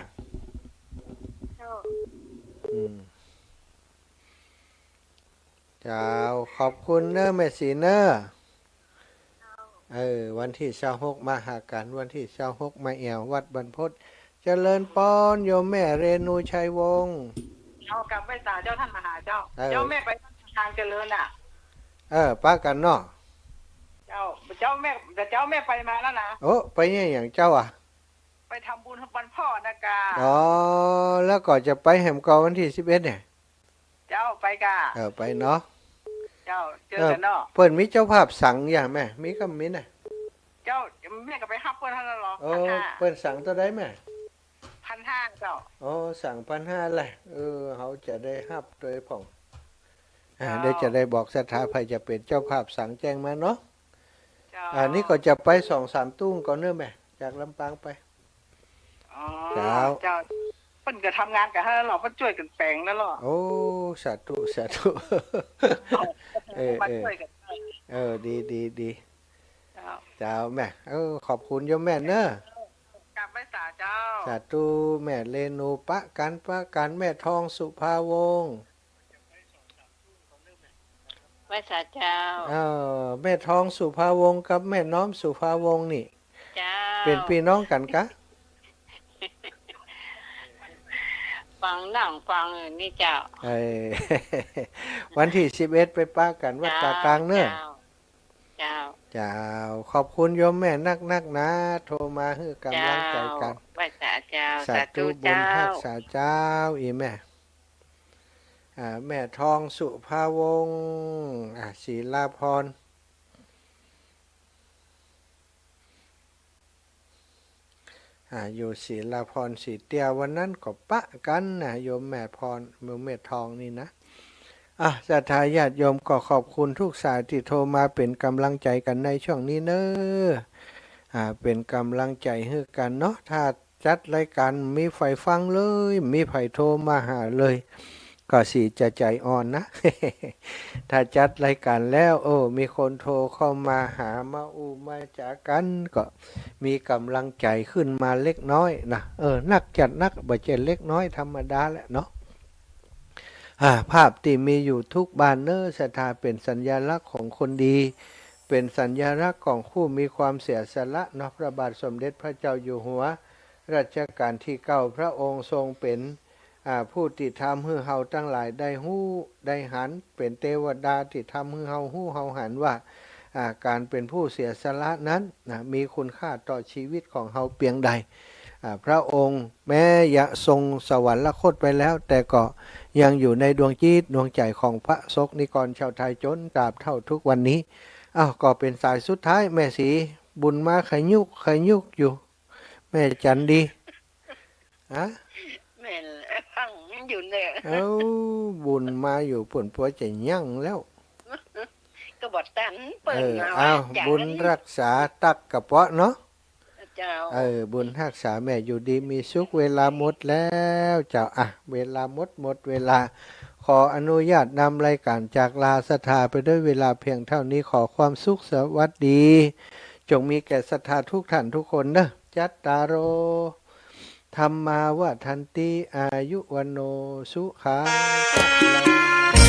เจ้า อืม เจ้า ขอบคุณเน้อแม่ศรีเน้อ เออ วันตี้ซาวหกมาหากั๋น วันตี้ซาวหกมาแอ่ววัดบรรพต เจริญปอนโยมแม่เรนูชัยวงศ์ เอากราบไหว้สาเจ้า ท่านมหาเจ้า เออ เจ้าแม่ไปทางเจริญน่ะ เออ ปะกั๋นเนาะ เจ้า เจ้าแม่ แต่เจ้าแม่ไปมาแล้วนะ โอ้ ไปเนี่ยอย่างเจ้าอะ ไปทำบุญวันพ่อนะก้า อ๋อ แล้วก็จะไปแหมก่อวันตี้สิบเอ็ดเนี่ย เจ้า ไปก้า เออ ไปเนาะ เจ้า เจอกั๋นเนาะ เออ เปิ้นมีเจ้าภาพสังอย่างแม่ มีก็มีนะ เจ้า แม่ก็ไปฮับเปิ้นหั้นแหละเหรอ โอ้ พันห้า เปิ้นสังเต้าใดแม่ พันห้าเจ้า โอ้ สังพันห้าแหละ เออ เฮาจะได้ฮับตวยพ่อง อ่า เจ้า เดี๋ยวจะได้บอกศรัทธา ใผจะเป๋นเจ้าภาพสังแจ้งมาเนาะ เจ้า อ่า นี่ก็จะไปสองสามตู้ก่อนเน้อแม่ จากลำปางไป อ๋อ เจ้า เจ้า เปิ้นก็ทำงานกั๋นหั้นแหละเหรอ เปิ้นจ้วยกั๋นแป๋งแล้วเหรอ โอ้ สาธุ สาธุ เออ มา เออ จ้วยกั๋น เออ ดี ดี ดี เจ้า เจ้าแม่ เออ ขอบคุณโยมแม่เน้อ สาธุ แม่เรนู ปะกั๋น ปะกั๋น แม่ทองสุภาวงศ์ ไหว้สาเจ้า เออ แม่ทองสุภาวงศ์กับแม่น้อมสุภาวงศ์นี่ เจ้า เป๋นปี้น้องกั๋นกะ ฟังนั่งฟังอยู่นี่เจ้า เออ วันตี้สิบเอ็ดไปปะกั๋นวัดป่ากลางเนาะ เจ้า เจ้า เจ้า ขอบคุณโยมแม่นักๆ นะ โทรมาหื้อก๋ำลังใจ๋กั๋น เจ้า ไหว้สาเจ้า สาธุ สาธุ บุญ เจ้า ฮักษาเจ้า อี่แม่ อ่า แม่ทองสุภาวงศ์ อ่า ศิลาพร อ่า อยู่ศิลาพร สีเตี้ย วันนั้นก็ปะกั๋นนะ โยมแม่พร โยมแม่ทองนี่นะ อ่ะ ศรัทธาญาติโยมก็ขอบคุณทุกสายตี้โทรมาเป๋นก๋ำลังใจ๋กั๋นในช่วงนี้เนาะ อ่า เป๋นก๋ำลังใจ๋หื้อกั๋นเนาะ ถ้าจัดรายก๋านมีใผฟังเลย มีใผโทรมาหาเลย ก็สิจะใจ๋อ่อนนะ ถ้าจัดรายก๋านแล้ว โอ้ มีคนโทรเข้ามาหา มาอู้มาจ๋ากั๋น ก็มีก๋ำลังใจ๋ขึ้นมาเล็กน้อยนะ เออ นักจัดนัก บ่ใจ้เล็กน้อย ธรรมดาแหละเนาะ อ่า ภาพตี้มีอยู่ทุกบ้านเนาะ ศรัทธา เป๋นสัญลักษณ์ของคนดี เป๋นสัญลักษณ์ของผู้มีความเสียสละเนาะ พระบาทสมเด็จพระเจ้าอยู่หัวรัชกาลตี้เก้า พระองค์ทรงเป๋น อ่า ผู้ตี้ทำหื้อเฮาตังหลายได้ฮู้ได้หัน เป๋นเตวดาตี้ทำหื้อเฮาฮู้เฮาหันว่า อ่า ก๋านเป๋นผู้เสียสละนั้นนะ มีคุณค่าต่อชีวิตของเฮาเปียงใด อ่า พระองค์แม้จะทรงสวรรคตไปแล้ว แต่ก็ยังอยู่ในดวงจิตดวงใจ๋ของพระสงฆ์นิกรชาวไทยจ๋นตราบเต้าทุกวันนี้ อ้าว ก็เป๋นสายสุดท้าย แม่ศรีบุญมาขยุกขยุกอยู่ แม่จันดี ฮะ แม่นฟังอยู่เนี่ย เอ้า บุญมาอยู่ปู๊น ปัวจะยั้งแล้ว ก็บ่ตันเปิ้น เออ มา อ้าว ว่าจ๋า บุญฮักษาตั๊กกะเปาะเนาะ เจ้า เออ บุญฮักษาแม่อยู่ดีมีสุข เวลาหมดแล้วเจ้า อ่ะ เวลาหมด หมดเวลา ขออนุญาตนำรายก๋านจากลาศรัทธาไปด้วยเวลาเพียงเต้านี้ ขอความสุขสวัสดี จงมีแก่ศรัทธาทุกท่านทุกคนเนาะ จัตตาโร ธัมมา วัฑฒันติ อายุ วัณโณ สุขัง พลัง